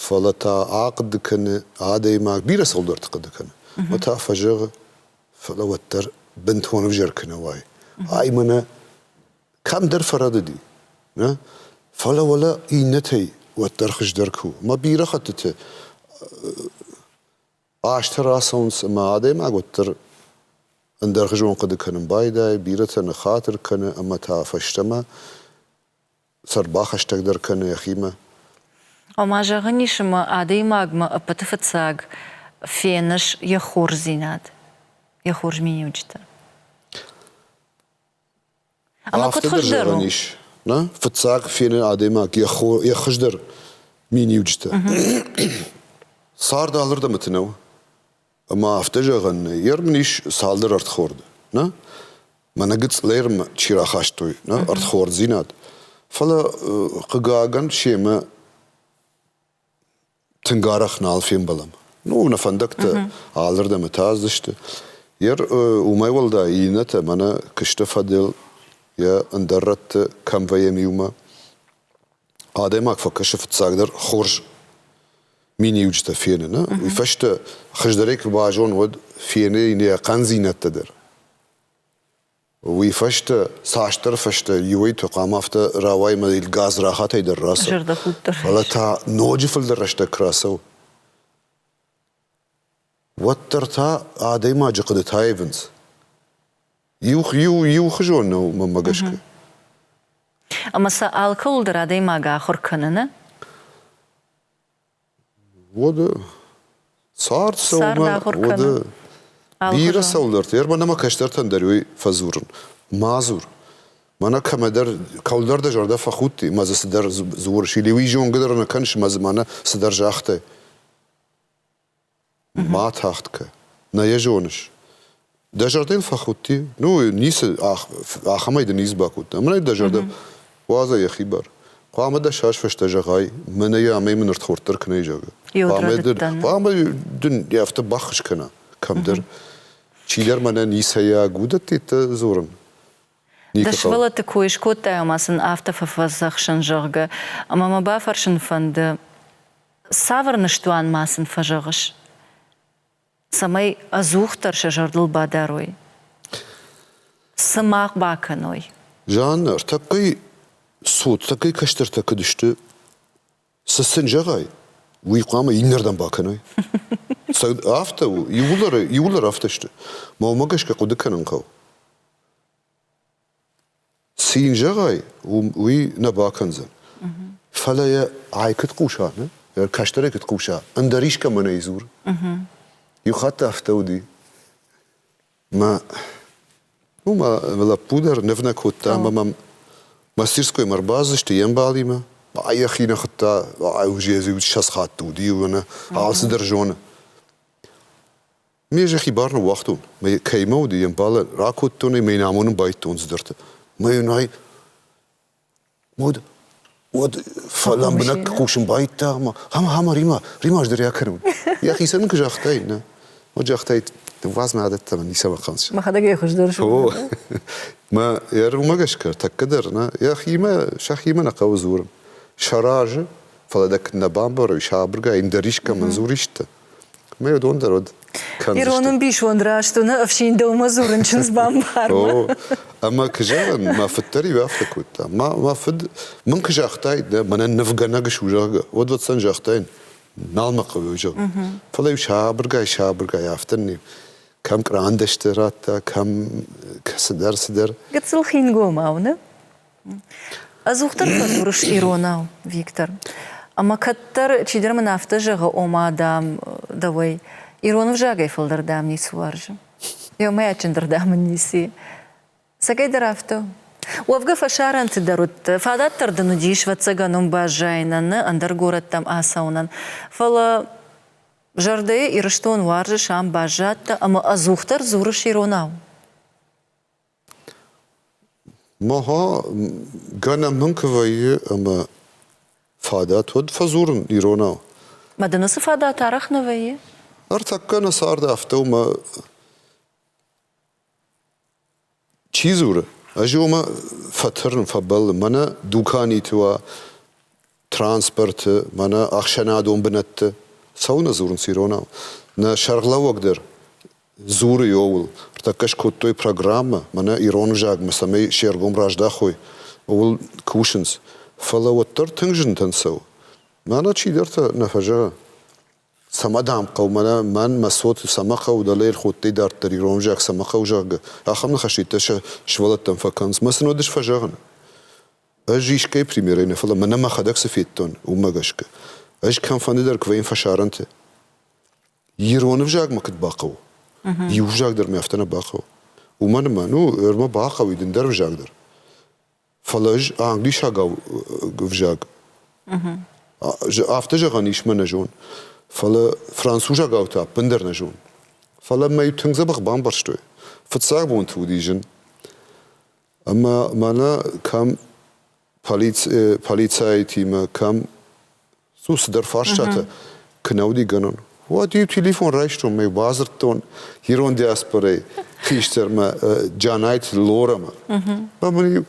фӕлӕ та ахъуыды кӕны адӕймаг, бирӕ цӕуылдӕрты хъуыды кӕны. Ӕмӕ та фӕзӕгъы, фӕлӕ уӕддӕр бынтон ӕвзӕр куы нӕ уай. Ай мӕнӕ кӕмдӕр фӕрӕдыди, нӕ? Фӕлӕ уӕлӕ иннӕтӕй уӕддӕр хуыздӕр куы у. Мӕ бирӕ хӕттыты азтӕ рацӕуынц ӕмӕ адӕймаг уӕддӕр ӕндӕрхуызон хъуыды кӕнын байдайы, бирӕтӕ ныххатыр кӕны ӕмӕ та фӕстӕмӕ сӕ ӕрбахӕстӕгдӕр кӕны йӕхимӕ. Ома, зӕгъын ис, ӕмӕ адӕймагмӕ ӕппӕты фыццаг феныс йӕ хорздзинад, йӕ хорз миниуджытӕ. Ӕмӕ куыд Афтӕ дӕр хуыздӕр у? зӕгъӕн ис, нӕ? Фыццаг фены адӕймаг йӕ хуыздӕр миниуджытӕ. Цард алырдӕмыты нӕу. Ӕмӕ афтӕ зӕгъӕн нӕй. Йе рмын ис цалдӕр ӕрдхорды. Нӕ? Мӕнӕ гыцъылӕрмӕ чи рахастой, нӕ? Ӕрдхорддзинад. Фӕлӕ, хъыгагӕн, семӕ тынг арӕх нал фембӕлӕм. Ну, нӕ фӕндӕгтӕ алырдӕм таздзысты. Ер уымӕй уӕлдай иннӕтӕ мӕнӕ куысты фӕдыл йӕ ӕндӕр рӕтты кӕм вӕййӕм иумӕ, адӕймаг фӕкӕсы фыццагдӕр хорз миниуджытӕ фены, нӕ? Уый фӕстӕ хуыздӕрӕй куы базон, уӕд фены йын йӕ хъӕндзинӕдтӕ дӕр. Уый фӕстӕ, цасдӕр фӕстӕ, иуӕй-иутӕ хъуамӕ афтӕ рауайы ӕмӕ йыл гадзрахатӕй дӕр рацӕуы. Зӕрдӕхудт дӕр. Фӕлӕ та ноджы фылдӕр рӕстӕг куы рацӕуы, уӕддӕр та адӕймаджы хъуыдытӕ аивынц. Иухуызон нӕу мӕнмӕ гӕсгӕ. Ӕмӕ сӕ алкӕуыл дӕр адӕймаг ахуыр кӕны, нӕ? Уӕдӕ цард цӕуы уӕдӕ бирӕ цӕуылдӕрты. Ӕрмӕн ӕмӕ кӕстӕртӕн дӕр уый фӕдзурын. Ма дзур. Мӕнӕ кӕмӕдӕр, кӕуылдӕр дӕ зӕрдӕ фӕхудти, мӕ дзы цыдӕр дзурыс, или уый зонгӕ дӕр нӕ кӕныс, мӕ дзы мӕнӕ цыдӕр загътай. Ма тагъд кӕ. Нӕ йӕ зоныс. Дӕ зӕрдӕ йыл фӕхудти? Ну, ницы, ахӕмӕй дын ницы бакодта. Мӕнӕй дӕ зӕрдӕ уадза йӕхи бар. Хъуамӕ дӕ сас фӕстӕ зӕгъай, мӕнӕ йӕ амӕй мын ӕрдхорддӕр кӕнӕ зӕгъы. Хъуамӕ дын афтӕ баххуыс кӕна кӕмдӕр. Чидӕр мӕнӕ ницӕйаг уыдӕттӕ дзурын. Дӕ сывӕллӕтты кой скодтай ӕмӕ сын афтӕ фӕфӕдзӕхсын, зӕгъгӕ, ӕмӕ мӕ бафӕрсын фӕнды, цавӕр ныстуан ма сын фӕзӕгъыс, цӕмӕй ӕдзухдӕр сӕ зӕрдыл бадарой, цы ма бакӕной? Жанна, ӕртӕккӕй цот, тӕккӕй кӕстӕртӕ куыд сты, цы сын зӕгъай, уый хъуамӕ иннӕрдӕм бакӕной. Афтӕ у, иууылдӕр, иууылдӕр афтӕ сты. Мӕ уымӕ гӕсгӕ хъуыды кӕнын хъӕуы. Цы йын зӕгъай, уый нӕ бакӕндзӕн. Фӕлӕ йӕ ай куыд хъуса, нӕ? Кӕстӕрӕй куыд хъуса, ӕндӕр искӕмӕн ӕй дзур. Иу хатт афтӕ уыди. Мӕ, ну, мӕ лӕппу дӕр ныв нӕ кодта ӕмӕ мӕм мастерскоймӕ ӕрбацыдысты йе мбалимӕ. Йӕхи нӕ хуыдта, ай уже 20 хатты уыди, алцыдӕр зоны. Ме зӕххи бар ныууагътон, мӕ кӕимӕ уыди, йе мбалы ракодтон ӕй, мӕ йын амонын байдыдтон цыдӕртӕ. Мӕ йын ай уӕд уӕд фӕлӕмбынӕг хъусын байдыдта ӕмӕ ӕмӕ ӕмӕ Рима, Рима ӕз дӕр йӕ кӕнон. Йӕхицӕн куы загътаид, нӕ, уӕд загътаид, ныууадз мӕ адӕттӕ мӕ ницӕмӕ хъӕуынц. Мӕхӕдӕг ӕй хуыздӕр зоны. Мӕ йӕ уымӕ гӕсгӕ тӕккӕ дӕр нӕ йӕхимӕ сӕхимӕ нӕ хъӕуы дзурын. Сӕ разы, фӕлӕ дӕ куыд нӕ бамбарой, сабыргай ӕндӕр искӕмӕн дзурис-ты. Мӕ уыдон дӕр уӕд кӕндзысты. Ирон ӕмбисонд раст у, нӕ ӕфсин дӕумӕ дзурын чындз бамбармӕ. Ӕмӕ куы зӕгъын, мӕ фыд дӕр-иу афтӕ кодта. Мӕ, мӕ фыд мын куы загътаид, нӕ, мӕнӕн нывгӕнӕг су, зӕгъгӕ, уӕд уӕдцӕн загътаин, нал мӕ хъӕуы, зӕгъ. Фӕлӕ-иу сабыргай, сабыргай афтӕ кӕм кърандӕсты радта, кӕм цыдӕр, цыдӕр. Гыццыл хингомау, нӕ? Ӕдзухдӕр фӕдзурыс иронау, Виктор. Ӕмӕ кӕддӕр чидӕр мын афтӕ зӕгъы, ома, дам, дӕуӕй ирон ӕвзагӕй фылдӕр, дам, ницы уарзы. Еумӕ адджындӕр, дам, ын ницы и. Цӕгӕйдӕр афтӕ у. Уӕвгӕ фӕсарӕнты дӕр уыдтӕ, фадат дӕр дын уыдис, ӕвӕццӕгӕн, уым баззайынӕн, ӕндӕр горӕттӕм ацӕуынӕн. Фӕлӕ зӕрдӕйы Ирыстон уарзыс, ам баззадтӕ ӕмӕ ӕдзухдӕр дзурыс иронау. Мӕгъа, гӕнӕн мын куы вӕййы ӕмӕ фадат, уӕд фӕдзурын иронау. Мӕ дын уыцы фадат арӕх нӕ вӕййы? Ӕртӕккӕ нӕ царды афтӕ у, мӕ чи дзуры, ӕз уымӕ фӕтырнын, фӕбӕллын. Мӕнӕ дуканиты уа, транспорты, мӕнӕ ӕхсӕнадон бынӕтты цӕуылнӕ дзурынц иронау? Нӕ сӕргълӕууӕг дӕр дзуры ууыл. Ӕртӕккӕ скодтой программӕ, мӕнӕ ирон ӕвзагмӕ, цӕмӕй се ргом раздахой, ууыл кусынц. Фӕлӕ уӕддӕр тынг зынтӕн цӕуы. Мӕнӕ чидӕртӕ нӕ фӕзӕгъы, цӕмӕ дам хъӕуы, мӕнӕ мӕн, мӕ цот цӕмӕ хъӕуы, дӕлӕ Елхоттӕй дарддӕр ирон ӕвзаг цӕмӕ хъӕуы, зӕгъгӕ, ахӕм ныхӕстӕ сӕ сывӕллӕттӕн фӕкӕнынц. Мӕ сын уӕд ӕз фӕзӕгъын. Ӕз искӕй примерӕй нӕ, фӕлӕ мӕнӕ мӕхӕдӕг цы федтон, уымӕ гӕсгӕ. Ӕз кӕмфӕнды дӕр куы вӕййын фӕсарӕнты, ирон ӕвзаг мӕ куыд бахъӕуы, иу ӕвзаг дӕр мӕ афтӕ нӕ бахъӕуы. Уымӕн ӕмӕ, ну, ӕрмӕ бахъӕуид ӕндӕр ӕвзаг дӕр. Фӕлӕ ӕз англисагау ӕвзаг афтӕ зӕгъӕн ис мӕ нӕ зон. Фӕлӕ французагау та ӕппындӕр нӕ зон. Фӕлӕ мӕ тынг дзӕбӕх бамбӕрстой. Фыццаг бонты уыди зын. Ӕмӕ мӕнӕ кӕм полицаитимӕ, кӕм цу цыдӕр фарстатӕ куы нӕ уыди гӕнӕн, уӕд-иу телефон райстон мӕ бадзырдтон ирон диаспорӕйы хистӕрмӕ Джанайты Лорамӕ. Ӕмӕ мын-иу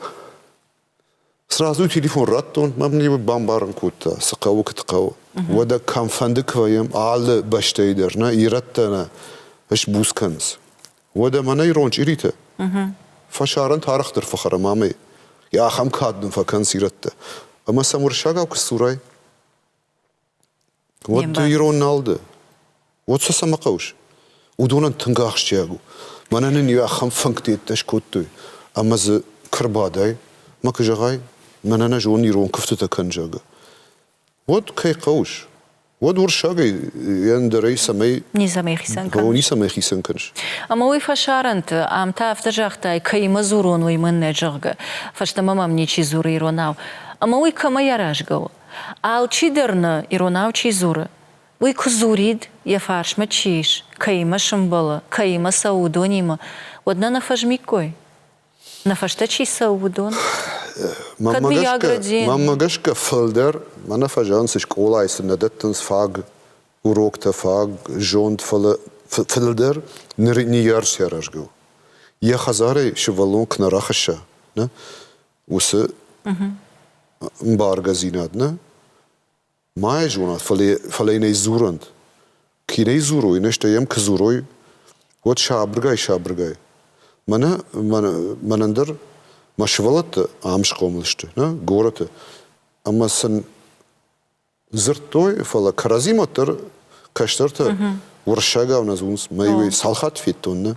сразу телефон радтон, мӕ мын-иу бамбарын кодта, цы хъӕуы, куыд хъӕуы. Уӕдӕ кӕмфӕнды куы вӕййӕм, алы бӕстӕйы дӕр нӕ ирӕттӕ нӕ сбуц кӕнынц. Уӕдӕ мӕнӕ ирон чъиритӕ. Фӕсарӕнты арӕхдӕр фӕхӕрӕм амӕй. Ахӕм кад нын фӕкӕнынц ирӕттӕ. Ӕмӕ сӕм уырыссагау куы сдзурай, уӕд ды ирон нал дӕ. Уӕд сӕ цӕмӕ хъӕуыс? Уыдонӕн тынг ахсджиаг у. Мӕнӕ нын иу ахӕм фынгтӕ скодтой, ӕмӕ дзы куы рбадай, мӕ куы зӕгъай, мӕнӕ нӕ зонын ирон куывтытӕ кӕн, зӕгъгӕ. Уӕд кӕй хъӕуыс? Уӕд уырыссагӕй ӕндӕрӕй цӕмӕй Ницӕмӕй хицӕн кӕныс. Ницӕмӕй хицӕн кӕныс. Ӕмӕ уый фӕсарӕнты, ам та афтӕ загътай, кӕимӕ дзурон, уый мын нӕ, зӕгъгӕ. Фӕстӕмӕ мӕм ничи дзуры иронау. Ӕмӕ уый кӕмӕй аразгӕ у? Алчидӕр нӕ иронау чи дзуры, уый куы дзурид, йӕ фарсмӕ чи ис, кӕимӕ сымбӕлы, кӕимӕ цӕуы, уыдонимӕ, уӕд нӕ нӕ фӕзмиккой? Нӕ фӕстӕ чи цӕуы, уыдон? Кӕд мыййаг рӕдийын? Мӕнмӕ гӕсгӕ фылдӕр мӕнӕ фӕзӕгъынц, скъолайы сын нӕ дӕттынц фаг уроктӕ, фаг зонд, фӕлӕ фылдӕр ныййарджытӕ аразгӕ у. Йӕ хӕдзарӕй сывӕллон куы нӕ рахӕсса, нӕ, уыцы ӕмбаргӕдзинад, нӕ, ма йӕ зонат, фӕлӕ, фӕлӕ йын ӕй дзурӕнт. Куы йын ӕй дзурой, нӕ стӕй йӕм куы дзурой, уӕд сабыргай-сабыргай. Мӕнӕ, мӕнӕ, мӕнӕн дӕр мӕ сывӕллӕттӕ ам схъомыл сты, нӕ, горӕты. Ӕмӕ сын дзырдтой, фӕлӕ кӕрӕдзимӕ дӕр кӕстӕртӕ уырыссагау нӕ дзурынц. Мӕ иу цал хатт федтон, нӕ?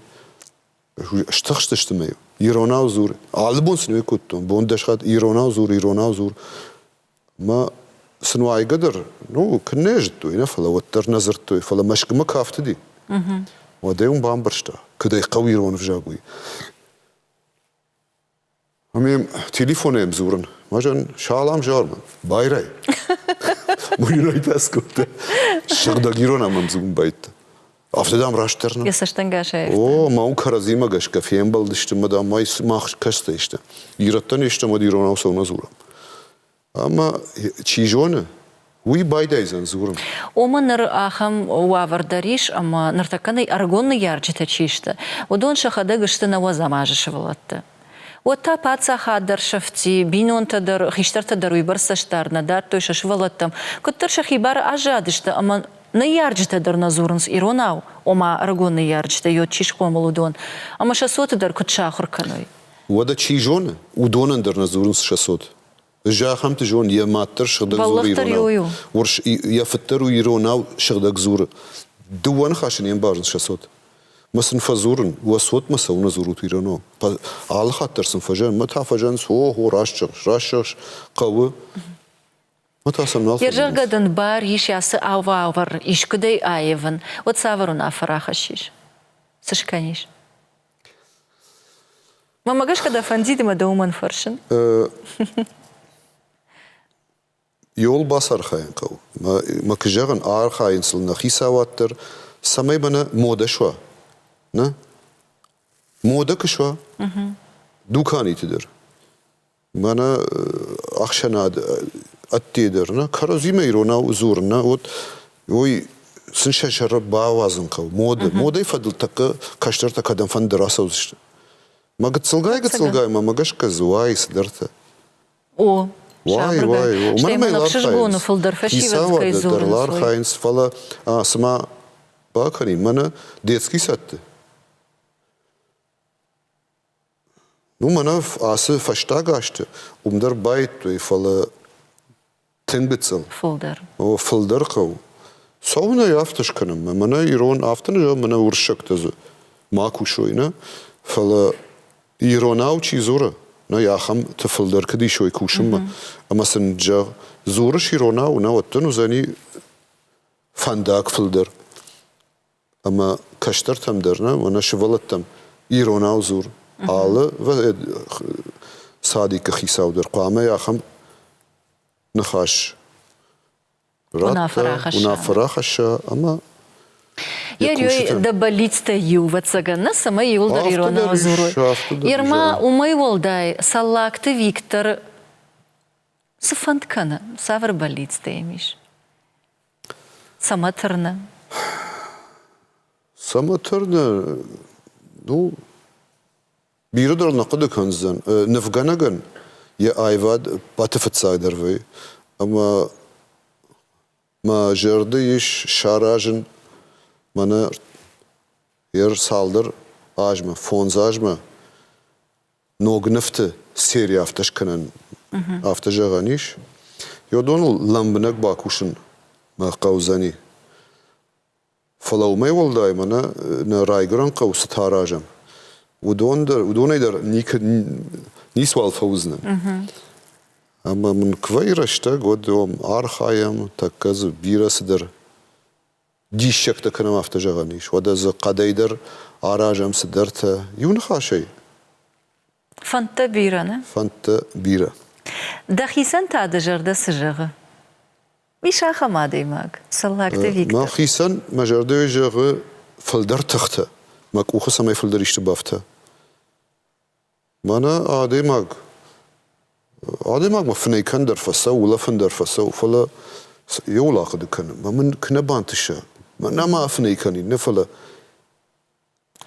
Стыхстысты мӕ иронау дзур. Алы бон сын уый кодтон. Бон дӕс хатт иронау дзур, иронау дзур. Мӕ сын уайгӕ дӕр, ну, куыннӕ зыдтой, нӕ, фӕлӕ уӕддӕр нӕ дзырдтой, фӕлӕ Мӕскуымӕ куы афтыди, уӕд ӕй уым бамбӕрста, куыд ӕй хъӕуы ирон ӕвзаг, уый. Ӕмӕ йӕм телефонӕй йӕм дзурын. Ма зӕгъын, салам зӕгъ байрай. Уый скодта. Сыгъдӕг ирон ӕмӕ дзурын байдта. Афтӕ дам растдӕр нӕ. Йӕ цӕстӕнгасӕй. О, ма уым кӕрӕдзимӕ гӕсгӕ фембӕлдысты ӕмӕ дам мах кӕстӕ сты. Ирӕттӕ не стӕм, уӕд иронау цӕуылнӕ дзурӕм. Ӕмӕ чи зоны, уый байдайдзӕн дзурын. Ома ныр ахӕм уавӕр дӕр ис, ӕмӕ ныртӕккӕ ӕрыгон ныййарджытӕ чи сты, уыдон сӕхӕдӕг сты нӕуӕдзӕм азы сывӕллӕттӕ. Уӕд та паддзахад дӕр сӕфти, бинонтӕ дӕр, хистӕртӕ дӕр уыйбӕрц цӕстдард нӕ дардтой сӕ сывӕллӕттӕм. Куыддӕр сӕхи бар аззадысты ӕмӕ ныййарджытӕ дӕр нӕ дзурынц иронау, ома ӕрыгон ныййарджытӕ йод чи схъомыл, уыдон, ӕмӕ сӕ цоты дӕр куыд сахуыр кӕной. Уӕдӕ чи зоны, уыдонӕн дӕр нӕ дзурынц сӕ цот. Ӕз ахӕмты зон, йӕ мад дӕр сыгъдӕг дзуры иронау. Уырс, йӕ фыд дӕр у иронау сыгъдӕг дзуры. Дыууӕ ныхасы не мбарынц сӕ цот. Мӕ сын фӕдзурын, уӕ цотмӕ цӕуылнӕ дзурут иронау? Алы хатт дӕр сын фӕзӕгъын, мӕ та фӕзӕгъынц, о, раст зӕгъыс, раст зӕгъыс, хъӕуы. Мӕ та сӕм нал Йӕ зӕгъгӕ дын бар ис ацы уавӕр искуыдӕй аивын, уӕд цавӕр уынаффӕ рахӕссис? Цы скӕнис? Мӕнмӕ гӕсгӕ дӕ фӕндид ӕмӕ дӕ уымӕн фӕрсын. Иуыл бацархайын хъӕуы. Мӕ куы зӕгъын, архайынц ыл нӕ хицауад дӕр, цӕмӕй мӕнӕ модӕ суа. Нӕ? Модӕ куы суа, дуканиты дӕр. Мӕнӕ ӕхсӕнад ӕдде дӕр нӕ кӕрӕдзимӕ иронау дзурын нӕ вот уый сын сӕ сӕры бауадзын хъӕуы моды модӕй фӕдыл тӕккӕ кӕстӕртӕ кӕдӕм фӕнды рацӕудзысты мӕ гыццылгай гыццылгай мӕ гӕсгӕ дзы уайы цыдӕртӕ О, уай уай уымӕн ӕмӕ ӕхсызгоны фылдӕр фӕсивӕд кӕй дзурынц архайынц фӕлӕ цыма бакӕнин мӕнӕ детский садты Ну, мӕнӕ ацы фӕстаг азты уым дӕр байдтой, фӕлӕ тынг гыццыл. Фылдӕр. О, фылдӕр хъӕуы. Цӕуылнӕ йӕ афтӕ скӕнӕм? Мӕнӕ ирон афтӕ нӕ зӕгъӕм, мӕнӕ уырыссӕгтӕ дзы ма кусой, нӕ? Фӕлӕ иронау чи дзуры? Нӕ ахӕмты фылдӕр куыд исой кусынмӕ. Ӕмӕ сын зӕгъ, дзурыс иронау, нӕ уӕд дын уыдзӕни фӕндаг фылдӕр. Ӕмӕ кӕстӕртӕм дӕр нӕ, мӕнӕ сывӕллӕттӕм иронау дзур. Алы садикы хицау дӕр хъуамӕ ахӕм ныхас радта, уынаффӕ рахӕсса ӕмӕ Йӕ дӕ бӕллицтӕ иу, ӕвӕццӕгӕн, нӕ, цӕмӕй иуылдӕр иронау дзурой. Ерма уымӕй уӕлдай Цӕллагты Виктор цы фӕнд кӕны, цавӕр бӕллицтӕ йӕм ис? Цӕмӕ тырны? Цӕмӕ тырны? Ну, бирӕ дӕр нӕ хъуыды кӕндзӕн. Нывгӕнӕгӕн йӕ аивад ӕппӕты фыццагдӕр вӕййы. Ӕмӕ мӕ зӕрды ис саразын мӕнӕ йе цалдӕр азмӕ, фондз азмӕ ног нывты сери афтӕ скӕнӕн, афтӕ зӕгъӕн ис. Йодоныл лӕмбынӕг бакусын мӕ хъӕудзӕни. Фӕлӕ уымӕй уӕлдай мӕнӕ нӕ райгуырӕн хъӕу цытӕ аразӕм, уыдон дӕр, уыдонӕй дӕр ницуал фӕуыдзынӕн. Ӕмӕ мын куы вӕййы рӕстӕг, уӕд архайӕм, тӕккӕ дзы бирӕ цыдӕр диссӕгтӕ кӕнӕм, афтӕ зӕгъӕн ис. Уӕдӕ дзы хъӕдӕй дӕр аразӕм цыдӕртӕ. Иу ныхасӕй. Фӕндтӕ бирӕ, нӕ? Фӕндтӕ бирӕ. Дӕхицӕн та дӕ зӕрдӕ цы зӕгъы? Ис ахӕм адӕймаг, Цӕллагты Виктор. Мӕхицӕн мӕ зӕрдӕйы зӕгъы фылдӕр тыхтӕ, мӕ къухы цӕмӕй фылдӕр исты бафта. Мӕнӕ адӕймаг, адӕймагмӕ фынӕй кӕн дӕр фӕцӕуы, улӕфын дӕр фӕцӕуы, фӕлӕ иуыл ахъуыды кӕны, мӕ мын куы нӕ бантыса, мӕнӕ ма афынӕй кӕнин, нӕ фӕлӕ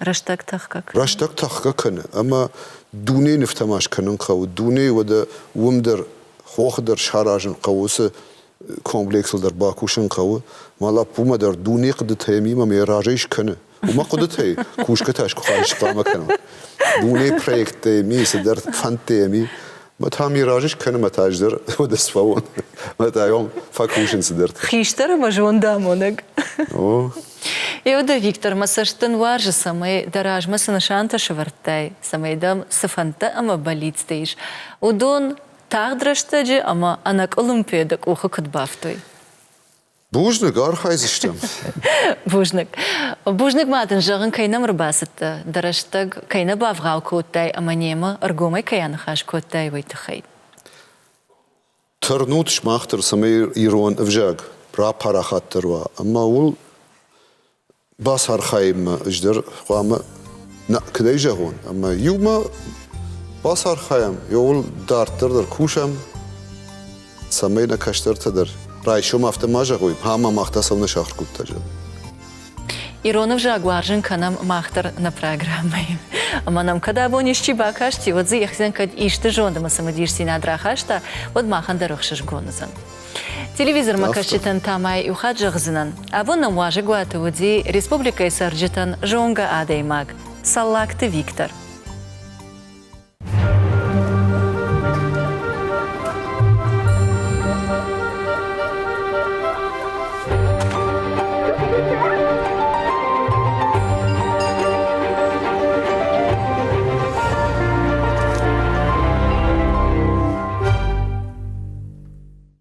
Рӕстӕг тӕхгӕ кӕны. Рӕстӕг тӕхгӕ кӕны ӕмӕ дунейы нывтӕ ма скӕнын хъӕуы. Дунейы уӕдӕ уым дӕр, хохы дӕр саразын хъӕуы, уыцы комплексыл дӕр бакусын хъӕуы. Мӕ лӕппумӕ дӕр дуне хъуыдытӕ мимӕ мӕ разӕй скӕны. Уымӕ хъуыдытӕй кусгӕ та хъуамӕ кӕнон. Дунейы проекттӕ ми, цыдӕр фӕндтӕ ми. Мӕ та ми разы скӕны, мӕ та ӕз дӕр уӕдӕ сфӕуон. Мӕ та йом фӕкусын цыдӕртӕ. Хистӕр ӕмӕ зондамонӕг. О. Еуды Виктор, мӕ цӕст дын уарзы, цӕмӕй дӕ размӕ цы нысантӕ сӕвӕрдтай, цӕмӕй дӕм цы фӕндтӕ ӕмӕ бӕллицтӕ ис, уыдон тагъд рӕстӕджы ӕмӕ ӕнӕкъуылымпыйӕ дӕ къухы куыд бафтой. Бузныг, архайдзыстӕм. Бузныг. Бузныг ма дын зӕгъын, кӕй нӕм ӕрбацыдтӕ, дӕ рӕстӕг кӕй нӕ бавгъау кодтай ӕмӕ немӕ ӕргомӕй кӕй аныхас кодтай, уый тыххӕй. Тырнут сымах дӕр, цӕмӕй ирон ӕвзаг рапарахатдӕр уа ӕмӕ ууыл бацархайынмӕ ӕз дӕр хъуамӕ нӕ куыдӕй зӕгъон, ӕмӕ иумӕ бацархайӕм, иуыл дарддӕр дӕр кусӕм, цӕмӕй нӕ кӕстӕртӕ дӕр райсом афтӕ ма зӕгъой, ӕмӕ мах та цӕуылнӕ сахуыр кодта, зӕгъ. Ирон ӕвзаг уарзын кӕнӕм мах дӕр нӕ программӕйы. Ӕмӕ нӕм кӕд абон исчи бакасти, уӕд дзы йӕхицӕн кӕд исты зонд ӕмӕ цымыдисдзинад рахаста, уӕд махӕн дӕр ӕхсызгон уыдзӕн. Телевизормӕ кӕсджытӕн та ма иу хатт зӕгъдзынӕн, абон нӕм уазӕгуаты уыди республикӕйы цӕрджытӕн зонгӕ адӕймаг Цӕллагты Виктор.